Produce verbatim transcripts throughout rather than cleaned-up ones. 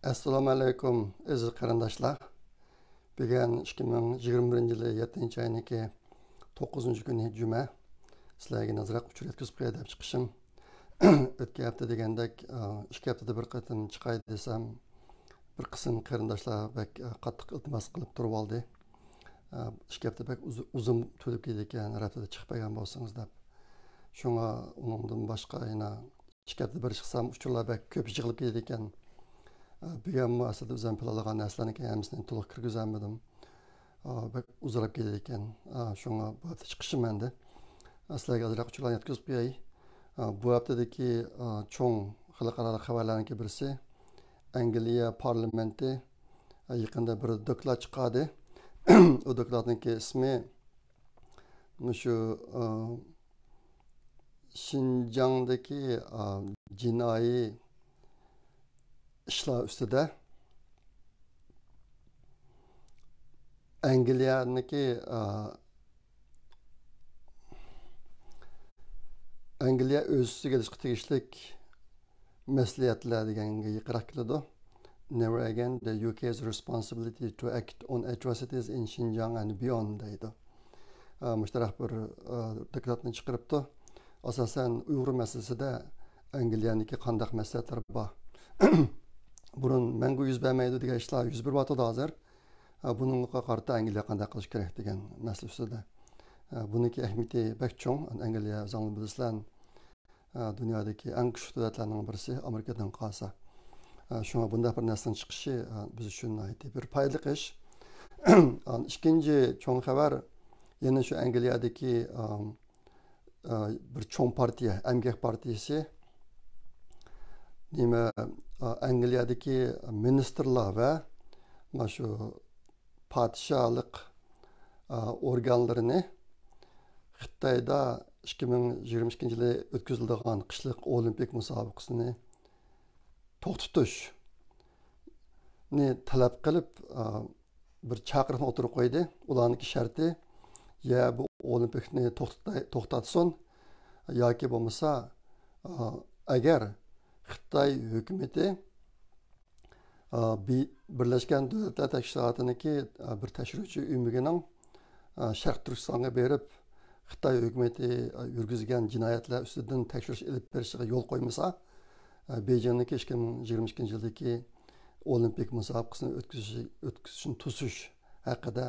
ئەسسالامۇ ئەلەيكۇم، ئەزىز قېرىنداشلار. بۈگۈن ئىككى مىڭ يىگىرمە بىرىنچى يىلى يەتتىنچى ئاينىڭكى توققۇزىنچى كۈنى، جۈمە. سىلەرگە ئازراق ئۇچۇر يەتكۈزۈپ قوياي دەپ چىقىشىم. ئۆتكەن ھەپتە دېگەندەك، ئىككى ھەپتىدە بىر قېتىم چىقاي دېسەم، بىر قىسىم قېرىنداشلار بەك قاتتىق ئىلتىماس قىلىپ تۇرۇۋالدى. ئىككى ھەپتە بەك ئۇز-، ئۇزۇن تۇيۇلۇپ كېتىدىكەن، ھەر ھەپتىدە چىقىپ بەرگەن بولسىڭىز دەپ. شۇڭا ئۇنىڭدىن باشقا يەنە ئىككى ھەپتە بىر چىقسام، ئۇچۇرلار بەك كۆپ يىغىلىپ كېتىدىكەن. ئە، بۈگۈنمۇ ئەسلىدە ئۆزۈم پىلانلىغان نەرسىلەرنىڭكى ھەممىسىنى تولۇق كىرگۈزەلمىدىم. ئە، بەك ئۇزىراپ كېتىدىكەن. ئە، شۇڭا بۇ ھەپتە چىقىشىم ئەمدى. ئە، سىلەرگە ئازراق ئۇچۇرلارنى يەتكۈزۈپ قوياي. ئە، بۇ ھەپتىدىكى، ئە، چوڭ خەلقئارالىق خەۋەرلەرنىڭكى بىرسى، ئەنگلىيە پارلامېنتى، ئە، يېقىندا بىر دوكلات چىقاردى. ئۇ دوكلاتنىڭكى ئىسمى مۇشۇ، ئە، شىنجاڭدىكى، ئا، جىنايى ئىشلار ئۈستىدە ئەنگلىيەنىڭكى، ئا، ئەنگلىيە ئۆز ئۈستىگە ئېلىشقا تېگىشلىك مەسئۇلىيەتلەر دېگەنگە يېقىنراق كېلىدۇ. Never again the U K's responsibility to act on atrocities in Xinjiang and beyond دەيدۇ. ئا، مۇشتەرەق بىر، ئا، دوكلاتنى چىقىرىپتۇ. ئاساسەن ئۇيغۇر مەسىلىسىدە ئەنگلىيەنىڭكى قانداق مەسئۇلىيەتلىرى بار؟ بۇرۇن مەڭگۈ يۈز بەرمەيدۇ دېگەن ئىشلار يۈز بېرىۋاتىدۇ ھازىر. ئا، بۇنىڭغا قارىتا ئەنگلىيە قانداق قىلىش كېرەك دېگەن مەسىلە ئۈستىدە. ئا، بۇنىڭكى ئەھمىيىتى بەك چوڭ. ئەنگلىيە ئۆزۈڭلار بىلىسىلەر، ئە، دۇنيادىكى ئەڭ كۈچلۈك دۆلەتلەرنىڭ بىرسى ئامېرىكىدىن قالسا. ئە، شۇڭا بۇنداق بىر نەرسىنىڭ چىقىشى، ئە، بىز ئۈچۈن ناھايىتى بىر پايدىلىق ئىش. ئىككىنچى چوڭ خەۋەر يەنە شۇ ئەنگلىيەدىكى، ئە، ئە، بىر چوڭ پارتىيە، ئەمگەك پارتىيىسى. نېمە، ئە، ئەنگلىيەدىكى مىنىستىرلار ۋە مانا شۇ پادىشاھلىق، ئا، ئورگانلىرىنى خىتايدا ئىككى مىڭ يىگىرمە ئىككىنچى يىلى ئۆتكۈزۈلىدىغان قىشلىق ئولىمپىك مۇسابىقىسىنى توختىتىشنى تەلەپ قىلىپ، ئا، بىر چاقىرىقنى ئوتتۇرىغا قويدى. ئۇلارنىڭكى شەرتى، يا بۇ ئولىمپىكنى توختىتاي-، توختاتسۇن ياكى بولمىسا، ئا، ئەگەر خىتاي ھۆكۈمىتى ئا، بى-، بىرلەشكەن دۆلەتلەر تەشكىلاتىنىڭكى، ئا، بىر تەكشۈرۈشچى ئۆمىكىنىڭ، ئا، شەرقىي تۈركىستانغا بېرىپ، خىتاي ھۆكۈمىتى، ئا، يۈرگۈزگەن جىنايەتلەر ئۈستىدىن تەكشۈرۈش ئېلىپ بېرىشىغا يول قويمىسا، ئا، بېيجىڭدىكى ئىككى مىڭ يىگىرمە ئىككىنچى يىلدىكى ئولىمپىك مۇسابىقىسىنى ئۆتكۈزۈشى، ئۆتكۈزۈشنى توسۇش ھەققىدە،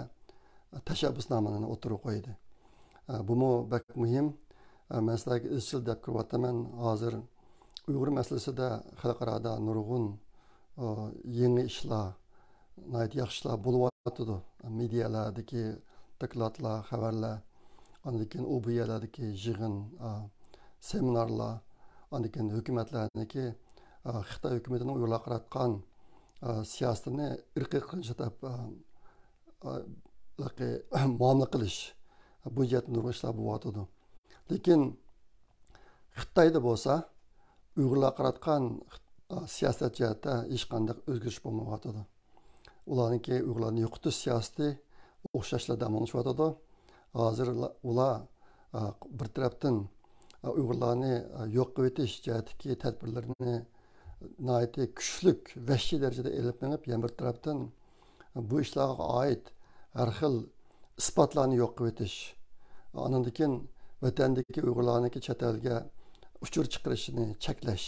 ئا، تەشەببۇسنامىنى ئوتتۇرىغا قويدى. ئا، بۇمۇ بەك مۇھىم. ئە، مەن سىلەرگە ئىزچىل دەپ كۆرۈۋاتىمەن، ھازىر ئۇيغۇر مەسىلىسىدە خەلقئارادا نۇرغۇن، ئە، يېڭى ئىشلار، ناھايىتى ياخشى ئىشلار بولۇۋاتىدۇ. مېدىيالەردىكى دوكلاتلار، خەۋەرلەر، ئاندىن كېيىن ئۇ بۇ يەرلەردىكى يىغىن، ئە، سېمىنارلار، ئاندىن كېيىن ھۆكۈمەتلەرنىڭكى، ئە، خىتاي ھۆكۈمىتىنىڭ ئۇيغۇرلارغا قاراتقان، ئە، سىياسىتىنى ئىرقىي قىرغىنچىلىق دەپ، ئە، ئە، لاقى مۇئامىلە قىلىش، بۇ جەھەتتە نۇرغۇن ئىشلار بولۇۋاتىدۇ. لېكىن خىتايدا بولسا ئۇيغۇرلارغا قاراتقان، ئا، سىياسەت جەھەتتە ھېچقانداق ئۆزگىرىش بولمايۋاتىدۇ. ئۇلارنىڭكى ئۇيغۇرلارنى يوقىتىش سىياسىتى ئوخشاشلا داۋاملىشىۋاتىدۇ. ھازىر لا-، ئۇلار، ئا، بىر تەرەپتىن، ئا، ئۇيغۇرلارنى، ئا، يوق قىلىۋېتىش جەھەتتىكى تەدبىرلىرىنى ناھايىتى كۈچلۈك، ۋەھشىي دەرىجىدە ئېلىپ مېڭىپ، يەنە بىر تەرەپتىن بۇ ئىشلارغا ئائىت ھەر خىل ئىسپاتلارنى يوق قىلىۋېتىش، ئانىڭدىن كېيىن ۋەتەندىكى ئۇيغۇرلارنىڭكى چەت ئەلگە ئۇچۇر چىقىرىشىنى چەكلەش،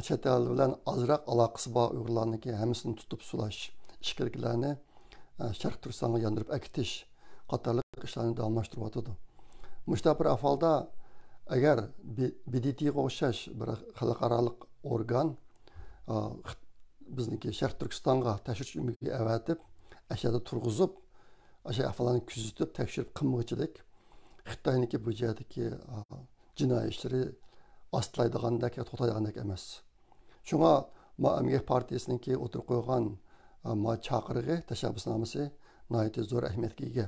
چەت ئەل بىلەن ئازراق ئالاقىسى بار ئۇيغۇرلارنىڭكى ھەممىسىنى تۇتۇپ سولاش، ئىچكىرىكىلەرنى، ئە، شەرقىي تۈركىستانغا ياندۇرۇپ ئەكېتىش قاتارلىق ئىشلارنى داۋاملاشتۇرۇۋاتىدۇ. مۇشۇنداق بىر ئەھۋالدا، ئەگەر بى-، بى دى تىغا ئوخشاش بىر خەلقئارالىق ئورگان، ئا، خىت-، بىزنىڭكى شەرقىي تۈركىستانغا تەكشۈرۈش ئۆمىكى ئەۋەتىپ، ئەشەدە تۇرغۇزۇپ، ئاشۇ ئەھۋاللارنى كۆزىتىپ، تەكشۈرۈپ قىلمىغۇچىدەك، خىتاينىڭكى بۇ جەھەتتىكى، ئا، جىنايى ئىشلىرى ئاستىلايدىغاندەك يا توختايدىغاندەك ئەمەس. شۇڭا ما ئەمگەك پارتىيىسىنىڭكى ئوتتۇرىغا قويغان، ئا، ما چاقىرىقى، تەشەببۇسنامىسى ناھايىتى زور ئەھمىيەتكە ئىگە.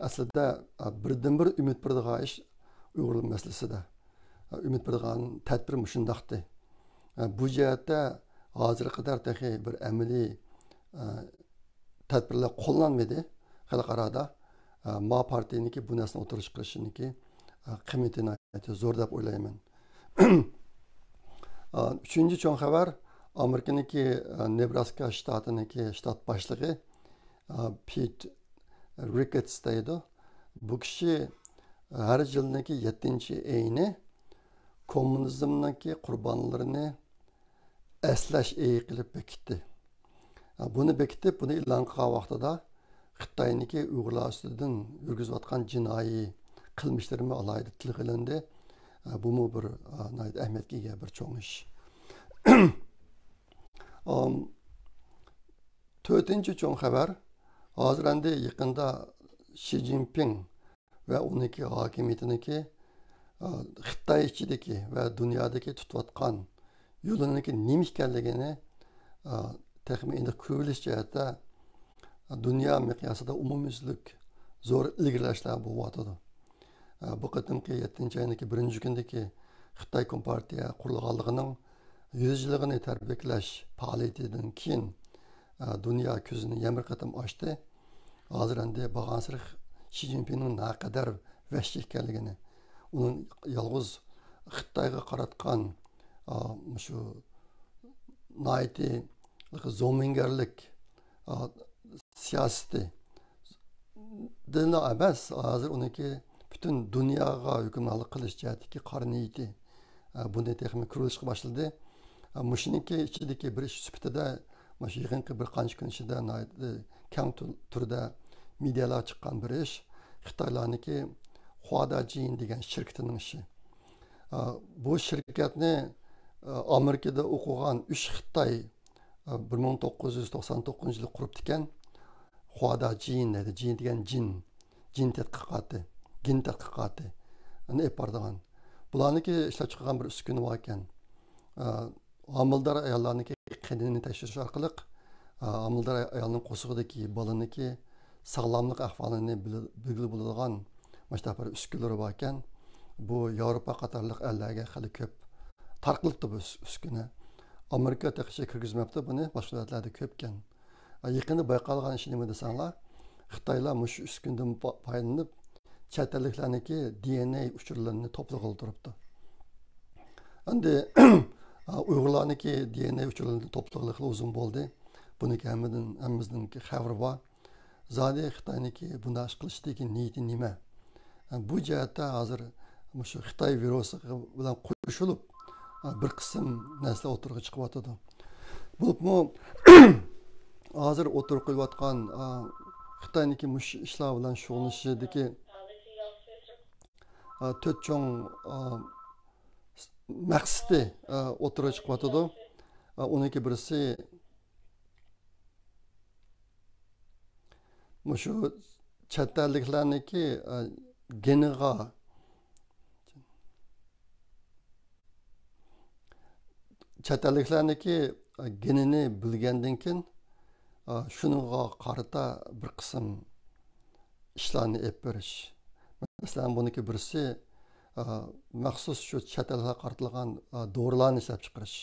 ئەسلىدە، ئا، بىردىنبىر ئۈمىد بېرىدىغان ئىش ئۇيغۇر مەسىلىسىدە، ئا، ئۈمىد بېرىدىغان تەدبىر مۇشۇنداقتى. ئا، بۇ جەھەتتە ھازىرغا قەدەر تېخى بىر ئەمەلىي، ئا، تەدبىرلەر قوللانمىدى خەلقئارادا. ئا، ما پارتىيىنىڭكى بۇ نەرسىنى ئوتتۇرىغا چىقىرىشىنىڭكى، ئا، قىممىتى ناھايىتى زور دەپ ئويلايمەن. ئا، ئۈچىنچى چوڭ خەۋەر، ئامېرىكىنىڭكى، ئە، نېبراسكا شتاتىنىڭكى شتات باشلىقى، ئە، پېت رىكېتس دەيدۇ. بۇ كىشى، ئە، ھەر يىلنىڭكى يەتتىنچى ئېيىنى كوممۇنىزمنىڭكى قۇربانلىرىنى ئەسلەش ئېيى قىلىپ بېكىتتى. ئە، بۇنى بېكىتىپ، بۇنى ئېلان قىلغان ۋاقتىدا خىتاينىڭكى ئۇيغۇرلار ئۈستىدىن يۈرگۈزۈۋاتقان جىنايى قىلمىشلىرىمۇ ئالاھىدە تىلغا ئېلىندى. ئە، بۇمۇ بىر، ئە، ناھايىتى ئەھمىيەتكە ئىگە بىر چوڭ ئىش. ئام، تۆتىنچى چوڭ خەۋەر، ھازىر ئەمدى يېقىندا شى جىنپىڭ ۋە ئۇنىڭكى ھاكىمىيىتىنىڭكى، ئا، خىتاي ئىچىدىكى ۋە دۇنيادىكى تۇتۇۋاتقان يولىنىڭكى نېمە ئىكەنلىكىنى، ئا، تېخىمۇ ئېنىق كۆرۈۋېلىش جەھەتتە دۇنيا مىقياسىدا ئومۇميۈزلۈك زور ئىلگىرىلەشلەر بولۇۋاتىدۇ. ئا، بۇ قېتىمقى يەتتىنچى ئاينىڭكى بىرىنچى كۈنىدىكى خىتاي كومپارتىيە قۇرۇلغانلىقىنىڭ يۈز يىللىقىنى تەبرىكلەش پائالىيىتىدىن كېيىن، ئە، دۇنيا كۆزىنى يەنە بىر قېتىم ئاچتى. ھازىر ئەمدى بارغانسېرى شى جىنپىڭنىڭ نەقەدەر ۋەھشىي ئىكەنلىكىنى، ئۇنىڭ يالغۇز خىتايغا قاراتقان، ئا، مۇشۇ ناھايىتى زومىگەرلىك، ئا، سىياسىتى، دىنلا ئەمەس، ھازىر ئۇنىڭكى پۈتۈن دۇنياغا ھۆكۈمرانلىق قىلىش جەھەتتىكى قارا نىيىتى، ئە، بۇنى تېخىمۇ كۆرۈلۈشكە باشلىدى. ئە، مۇشۇنىڭكى ئىچىدىكى بىر ئىش سۈپىتىدە، مۇشۇ يېقىنقى بىر قانچە كۈن ئىچىدە ناھايىتى كەڭ تۈ-، تۈردە مېدىيالارغا چىققان بىر ئىش، خىتايلارنىڭكى خۇاداجىن دېگەن شىركىتىنىڭ ئىشى. ئە، بۇ شىركەتنى، ئە، ئامېرىكىدا ئوقۇغان ئۈچ خىتاي، ئە، بىر مىڭ توققۇز يۈز توقسان توققۇزىنچى يىلى قۇرۇپتىكەن. خۇاداجىن دەيدۇ. جىن دېگەن جىن. جىن تەتقىقاتى، گېن تەتقىقاتى ئېلىپ بارىدىغان. بۇلارنىڭكى ئىشلەپ چىقارغان بىر ئۈسكۈنە بار ئىكەن. ئە، ھامىلىدار ئاياللارنىڭكى قېنىنى تەكشۈرۈش ئارقىلىق، ئە، ھامىلىدار ئايالنىڭ قورسىقىدىكى بالىنىڭكى ساغلاملىق ئەھۋالىنى بىل-، بىلگىلى بولىدىغان مۇشۇنداق بىر ئۈسكۈنىلىرى بار ئىكەن. بۇ ياۋروپا قاتارلىق ئەللەرگە خېلى كۆپ تارقىلىپتۇ بۇ ئۈس-، ئۈسكۈنە. ئامېرىكا تېخىچە كىرگۈزمەپتۇ بۇنى، باشقا دۆلەتلەردە كۆپكەن. يېقىندا بايقالغان ئىش نېمە دېسەڭلار، خىتايلار مۇشۇ ئۈسكۈندىن پا-، پايدىلىنىپ، چەت ئەللىكلەرنىڭكى دى ئېن ئەي ئۇچۇرلىرىنى توپلىغىلى تۇرۇپتۇ. ئەمدى ئۇيغۇرلارنىڭكى دى ئېن ئەي ئۇچۇرلىرىنى توپلىغىلى خېلى ئۇزۇن بولدى. بۇنىڭكى ھەممىدىن، ھەممىمىزنىڭكى خەۋىرى بار. زادى خىتاينىڭكى بۇنداق ئىش قىلىشتىكى نىيىتى نېمە؟ بۇ جەھەتتە ھازىر مۇشۇ خىتاي ۋىرۇسى بىلەن قوشۇلۇپ، بىر قىسىم نەرسىلەر ئوتتۇرىغا چىقىۋاتىدۇ. بولۇپمۇ ھازىر ئوتتۇرىغا قويۇلۇۋاتقان، خىتاينىڭكى مۇشۇ ئىشلار بىلەن شۇغۇللىنىشىدىكى، تۆت چوڭ، مەقسىتى، ئوتتۇرىغا چىقىۋاتىدۇ. ئۇنىڭكى بىرسى مۇشۇ چەت ئەللىكلەرنىڭكى، ئە، گېنىغا، چەت ئەللىكلەرنىڭكى، ئە، گېنىنى بىلگەندىن كېيىن، ئە، شۇنىڭغا قارىتا بىر قىسىم ئىشلارنى ئېلىپ بېرىش. مەسىلەن، بۇنىڭكى بىرسى، ئە، مەخسۇس شۇ چەت ئەلگە قارىتىلغان، ئە، دورىلارنى ئىشلەپ چىقىرىش.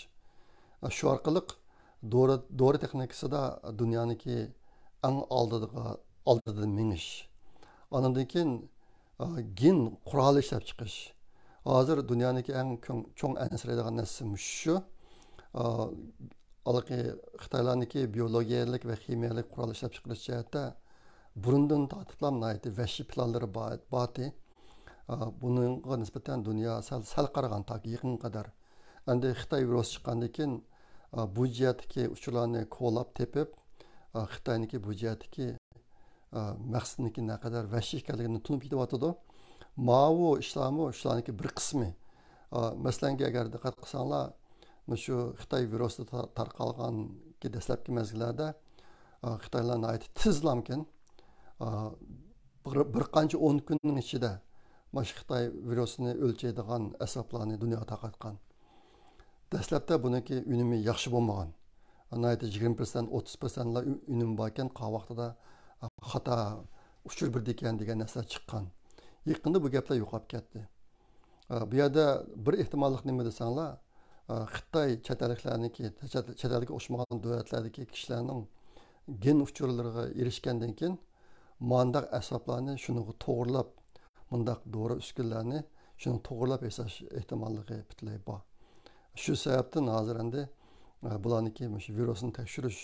ئە، شۇ ئارقىلىق دورا، دورا تېخنىكىسىدا دۇنيانىڭكى ئەڭ ئالدىدىغا-، ئالدىدا مېڭىش. ئاندىن كېيىن، ئا، گېن قورالى ئىشلەپ چىقىش. ھازىر دۇنيانىڭكى ئەڭ كۆڭ-، چوڭ ئەنسىرەيدىغان نەرسىسى مۇشۇ شۇ. ئا، ھېلىقى خىتايلارنىڭكى بىيولوگىيەلىك ۋە خىمىيەلىك قورال ئىشلەپ چىقىرىش جەھەتتە بۇرۇندىن تارتىپلا ناھايىتى ۋەھشىي پىلانلىرى بار، بارتى. ئا، بۇنىڭغا نىسبەتەن دۇنيا سەل، سەل قارىغان تاكى يېقىنغا قەدەر. ئەمدى خىتاي ۋىرۇسى چىققاندىن كېيىن، ئا، بۇ جەھەتتىكى ئۇچۇرلارنى كولاپ تېپىپ، ئا، خىتاينىڭكى بۇ جەھەتتىكى، ئا، مەقسىتىنىڭكى نەقەدەر ۋەھشىي ئىكەنلىكىنى تونۇپ يېتىۋاتىدۇ. ماۋۇ ئىشلارمۇ شۇلارنىڭكى بىر قىسمى. ئا، مەسىلەنگە، ئەگەر دىققەت قىلساڭلار، مۇشۇ خىتاي ۋىرۇسى تا-، تارقالغانكى دەسلەپكى مەزگىللەردە، ئا، خىتايلار ناھايىتى تېزلامكەن، ئا، بىر، بىر قانچە ئون كۈننىڭ ئىچىدە مانا شۇ خىتاي ۋىرۇسىنى ئۆلچەيدىغان ئەسۋابلارنى دۇنياغا تارقاتقان. دەسلەپتە بۇنىڭكى ئۈنۈمى ياخشى بولمىغان. ناھايىتى يىگىرمە پىرسەنت، ئوتتۇز پىرسەنتلا ئۈ-، ئۈنۈمى باركەن، قالغان ۋاقتىدا خاتا ئۇچۇر بېرىدىكەن دېگەن نەرسىلەر چىققان. يېقىندا بۇ گەپلەر يوقاپ كەتتى. ئا، بۇ يەردە بىر ئېھتىماللىق نېمە دېسەڭلار، ئا، خىتاي چەت ئەللىكلەرنىڭكى، چەت، چەت ئەلگە ئوخشىمىغان دۆلەتلەردىكى كىشىلەرنىڭ گېن ئۇچۇرلىرىغا ئېرىشكەندىن كېيىن، مانداق ئەسۋابلارنى شۇنىڭغا توغرىلاپ، مۇنداق دورا ئۈسكۈنىلەرنى شۇنىڭغا توغرىلاپ ياساش ئېھتىماللىقى پۈتۈنلەي بار. شۇ سەۋەبتىن ھازىر ئەمدى ئە، بۇلارنىڭكى مۇشۇ ۋىرۇسنى تەكشۈرۈش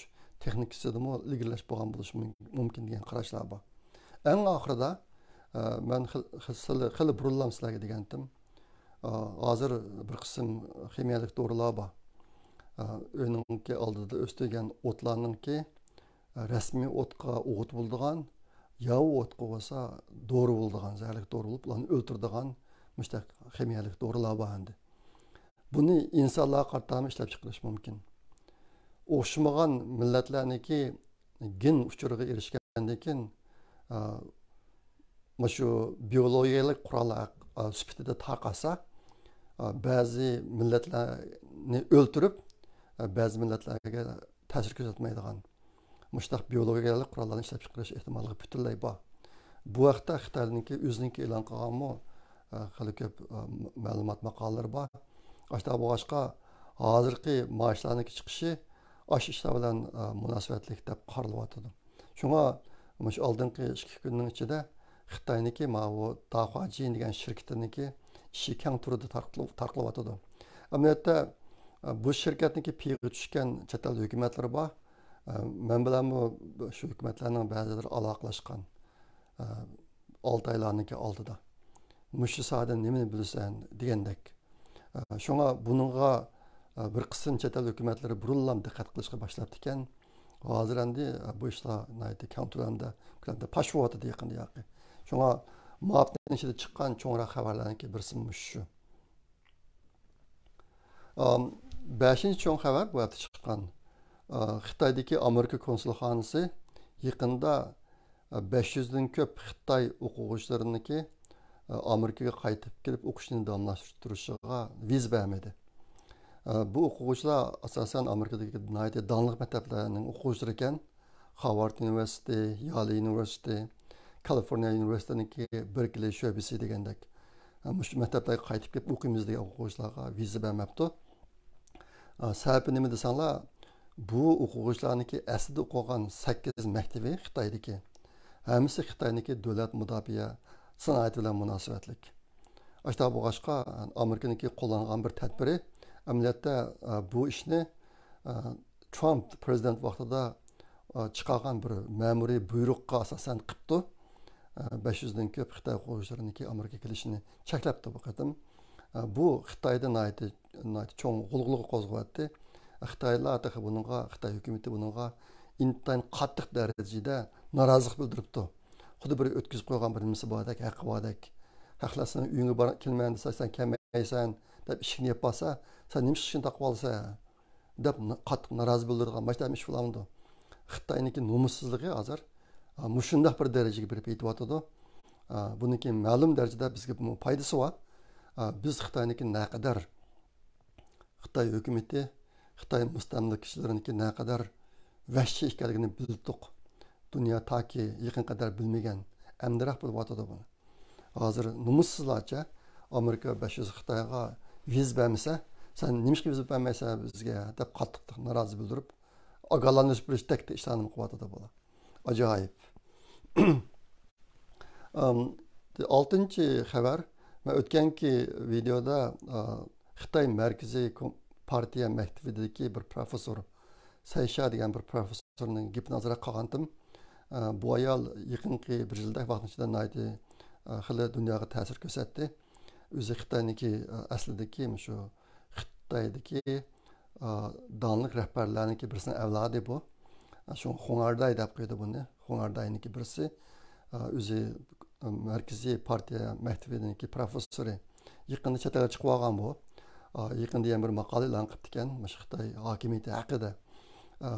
تېخنىكىسىدىمۇ ئىلگىرىلەش بولغان بولۇشى مۇم-، مۇمكىن دېگەن قاراشلار بار. ئەڭ ئاخىرىدا، ئە، مەن خېل-، خېل-، خېلى بۇرۇنلا سىلەرگە دېگەنتىم. ئە، ھازىر بىر قىسىم خىمىيەلىك دورىلار بار. ئە، ئۆينىڭكى ئالدىدا ئۆستۈرگەن ئوتلارنىڭكى، ئە، رەسمىي ئوتقا ئوغۇت بولىدىغان، ياۋا ئوتقا بولسا دورا بولىدىغان، زەھەرلىك دورا بولۇپ، ئۇلارنى ئۆلتۈرىدىغان مۇشۇنداق خىمىيەلىك دورىلار بار ئەمدى. بۇنى ئىنسانلارغا قارىتامۇ ئىشلەپچىقىرىش مۇمكىن. ئوخشىمىغان مىللەتلەرنىڭكى گېن ئۇچۇرىغا ئېرىشكەندىن كېيىن، ئا، مۇشۇ بىيولوگىيەلىك قورال ھەق-، ئا، سۈپىتىدە تارقاتسا، ئا، بەزى مىللەتلەرنى ئۆلتۈرۈپ، ئا، بەزى مىللەتلەرگە تەسىر كۆرسەتمەيدىغان مۇشۇنداق بىيولوگىيەلىك قوراللارنى ئىشلەپچىقىرىش ئېھتىماللىقى پۈتۈنلەي بار. بۇ ھەقتە خىتاينىڭكى ئۆزىنىڭكى ئېلان قىلغانمۇ، ئە، خېلى كۆپ، ئە، مەلۇمات ماقالىلىرى بار. ئاشۇنداق بولغاچقا، ھازىرقى مائاشلارنىڭكى چىقىشى ئاشۇ ئىشلار بىلەن، ئە، مۇناسىۋەتلىك دەپ قارىلىۋاتىدۇ. شۇڭا مۇشۇ ئالدىنقى ئىككى كۈننىڭ ئىچىدە خىتاينىڭكى ماۋۇ داخۇاجين دېگەن شىركىتىنىڭكى ئىشى كەڭ تۈردە تارقىتىلىپ-، تارقىلىۋاتىدۇ. ئەمەلىيەتتە، بۇ شىركەتنىڭكى پېيىغا چۈشكەن چەت ئەل ھۆكۈمەتلىرى بار. مەن بىلەنمۇ شۇ ھۆكۈمەتلەرنىڭ بەزىلىرى ئالاقىلاشقان. ئالتە ئايلارنىڭكى ئالدىدا. مۇشۇ ساھەدىن نېمىنى بىلىسەن دېگەندەك. شۇڭا بۇنىڭغا بىر قىسىم چەت ئەل ھۆكۈمەتلىرى بۇرۇنلا دىققەت قىلىشقا باشلاپتىكەن. ھازىر ئەمدى بۇ ئىشلار ناھايىتى كەڭ كۆلەمدە، كۆلەمدە پاش بولۇۋاتىدۇ يېقىندا ياقى. شۇڭا مۇ ھەپتىنىڭ ئىچىدە چىققان چوڭراق خەۋەرلەرنىڭكى بىرسى مۇشۇ. ئام، بەشىنچى چوڭ خەۋەر بۇ ھەپتە چىققان. ئا، خىتايدىكى ئامېرىكا كونسۇلخانىسى يېقىندا، ئا، بەش يۈزدىن كۆپ خىتاي ئوقۇغۇچىلىرىنىڭكى، ئا، ئامېرىكىغا قايتىپ كېلىپ ئوقۇشىنى داۋاملاشتۇرۇشىغا ۋىزا بەرمىدى. ئا، بۇ ئوقۇغۇچىلار ئاساسەن ئامېرىكىدىكى ناھايىتى داڭلىق مەكتەپلەرنىڭ ئوقۇغۇچىلىرى ئىكەن. خاۋارد ئۇنىۋېرسىتېتى، يالى ئۇنىۋېرسىتېتى، كالىفورنىيە ئۇنىۋېرسىتېتىنىڭكى بېركلى شۆبىسى دېگەندەك. مۇشۇ مەكتەپلەرگە قايتىپ كېلىپ ئوقۇيمىز دېگەن ئوقۇغۇچىلارغا ۋىزا بەرمەپتۇ. سەۋەبى نېمە دېسەڭلار، بۇ ئوقۇغۇچىلارنىڭكى ئەسلىدە ئوقۇغان سەككىز مەكتىۋى خىتايدىكى، ھەممىسى خىتاينىڭكى دۆلەت مۇداپىئە سانائىتى بىلەن مۇناسىۋەتلىك. ئاشۇنداق بولغاچقا، ئامېرىكىنىڭكى قوللانغان بىر تەدبىرى، ئەمەلىيەتتە، بۇ ئىشنى، ترامپ پرېزىدېنت ۋاقتىدا، ئا، چىقارغان بىر مەمۇرىي بۇيرۇققا ئاساسەن قىپتۇ. ئا، بەش يۈزدىن كۆپ خىتاي ئوقۇغۇچىلىرىنىڭكى ئامېرىكىغا كېلىشىنى چەكلەپتۇ بۇ قېتىم. ئا، بۇ خىتايدا ناھايىتى، ناھايىتى چوڭ غۇلغۇلا قوزغىۋەتتى. خىتايلار تېخى بۇنىڭغا، خىتاي ھۆكۈمىتى بۇنىڭغا ئىنتايىن قاتتىق دەرىجىدە نارازىلىق بىلدۈرۈپتۇ. خۇددى بىر ئۆتكۈزۈپ قويغان بىر نېمىسى باردەك، ھەققى باردەك. خەقلەر سېنىڭ ئۆيۈڭگە بار-، كېلىمەن دېسە، سەن كەلمەيسەن دەپ ئىشىكنى يېپىپ قالسا، سەن نېمە ئىشىكنى تاقىپ ئالىسەن؟ دەپ نا-، قاتتىق نارازى بىلدۈرىدىغان ماشۇنداق ئىش بولامدۇ؟ خىتاينىڭكى نومۇسسىزلىقى ھازىر، ئا، مۇشۇنداق بىر دەرىجىگە بېرىپ يېتىۋاتىدۇ. ئا، بۇنىڭكى مەلۇم دەرىجىدە بىزگە بۇ پايدىسى بار. ئا، بىز خىتاينىڭكى نەقەدەر، خىتاي ھۆكۈمىتى، خىتاي مۇستەملىكىچىلىرىنىڭكى نەقەدەر ۋەھشىي ئىكەنلىكىنى بىلدۇق. دۇنيا تاكى يېقىنغا قەدەر بىلمىگەن، ئەمدىراق بىلىۋاتىدۇ بۇنى. ھازىر نومۇسسىزلارچە ئامېرىكا بەش يۈز خىتايغا ۋىزا بەرمىسە، سەن نېمىشقا ۋىزا بەرمەيسەن بىزگە دەپ قاتتىق نارازى بىلدۈرۈپ، ئاگاھلاندۇرۇش بېرىشتەك ئىشلارنى قىلىۋاتىدۇ بۇلار. ئاجايىپ. ئام، ئالتىنچى خەۋەر، مەن ئۆتكەنكى ۋىدېودا، ئا، خىتاي مەركىزىي كوم-، پارتىيە مەكتىۋىدىكى بىر پروفېسسور، سەيشيا دېگەن بىر پروفېسسورنىڭ گېپىنى ئازراق قىلغانتىم. ئا، بۇ ئايال يېقىنقى بىر يىلدەك ۋاقىتنىڭ ئىچىدە ناھايىتى، ئا، خېلى دۇنياغا تەسىر كۆرسەتتى. ئۆزى خىتاينىڭكى، ئا، ئەسلىدىكى مۇشۇ خىتايدىكى، ئا، داڭلىق رەھبەرلەرنىڭكى بىرسىنىڭ ئەۋلادى بۇ. ئا، شۇڭا خۇڭئەرداي دەپ قويىدۇ بۇنى. خۇڭئەرداينىڭكى بىرسى، ئا، ئۆزى، ئا، مەركىزىي پارتىيە مەكتىۋىنىڭكى پروفېسسورى. يېقىندا چەت ئەلگە چىقىپ ئالغان بۇ. ئا، يېقىندا يەنە بىر ماقالە ئېلان قىپتىكەن، مۇشۇ خىتاي ھاكىمىيىتى ھەققىدە. ئا،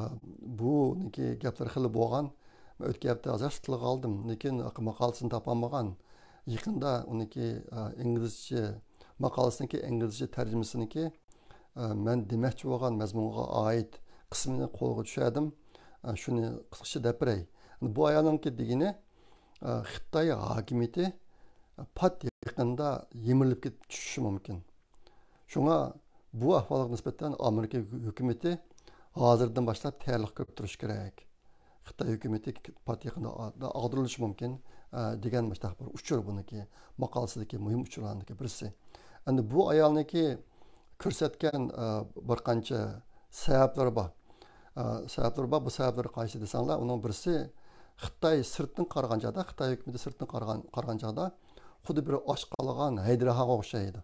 بۇنىڭكى گەپلىرى خېلى بولغان. مەن ئۆتكەن ھەپتە ئازراق تىلغا ئالدىم، لېكىن ماقالىسىنى تاپالمىغان. يېقىندا ئۇنىڭكى، ئا، ئىنگلىزچە، ماقالىسىنىڭكى ئىنگلىزچە تەرجىمىسىنىڭكى، ئا، مەن دېمەكچى بولغان مەزمۇنغا ئائىت قىسمىنى قولغا چۈشۈردۈم. ئا، شۇنى قىسقىچە دەپ بېرەي. بۇ ئايالنىڭكى دېگىنى، ئا، خىتاي ھاكىمىيىتى پات يېقىندا يىمىرىلىپ كېتىپ چۈشۈشى مۇمكىن. شۇڭا بۇ ئەھۋالغا نىسبەتەن ئامېرىكا ھۆكۈمىتى ھازىردىن باشلاپ تەييارلىق كۆرۈپ تۇرۇشى كېرەك. خىتاي ھۆكۈمىتى پات يېقىندا ئا-، ئاغدۇرۇلۇشى مۇمكىن، ئە، دېگەن مۇشۇنداق بىر ئۇچۇر بۇنىڭكى ماقالىسىدىكى مۇھىم ئۇچۇرلارنىڭكى بىرسى. ئەمدى بۇ ئايالنىڭكى كۆرسەتكەن، ئە، بىر قانچە سەۋەبلىرى بار. ئە، سەۋەبلىرى بار. بۇ سەۋەبلىرى قايسى دېسەڭلار، ئۇنىڭ بىرسى، خىتاي سىرتتىن قارىغان چاغدا، خىتاي ھۆكۈمىتى سىرتتىن قارىغان، قارىغان چاغدا خۇددى بىر ئاچ قالغان ھەيدەرخانغا ئوخشايدۇ.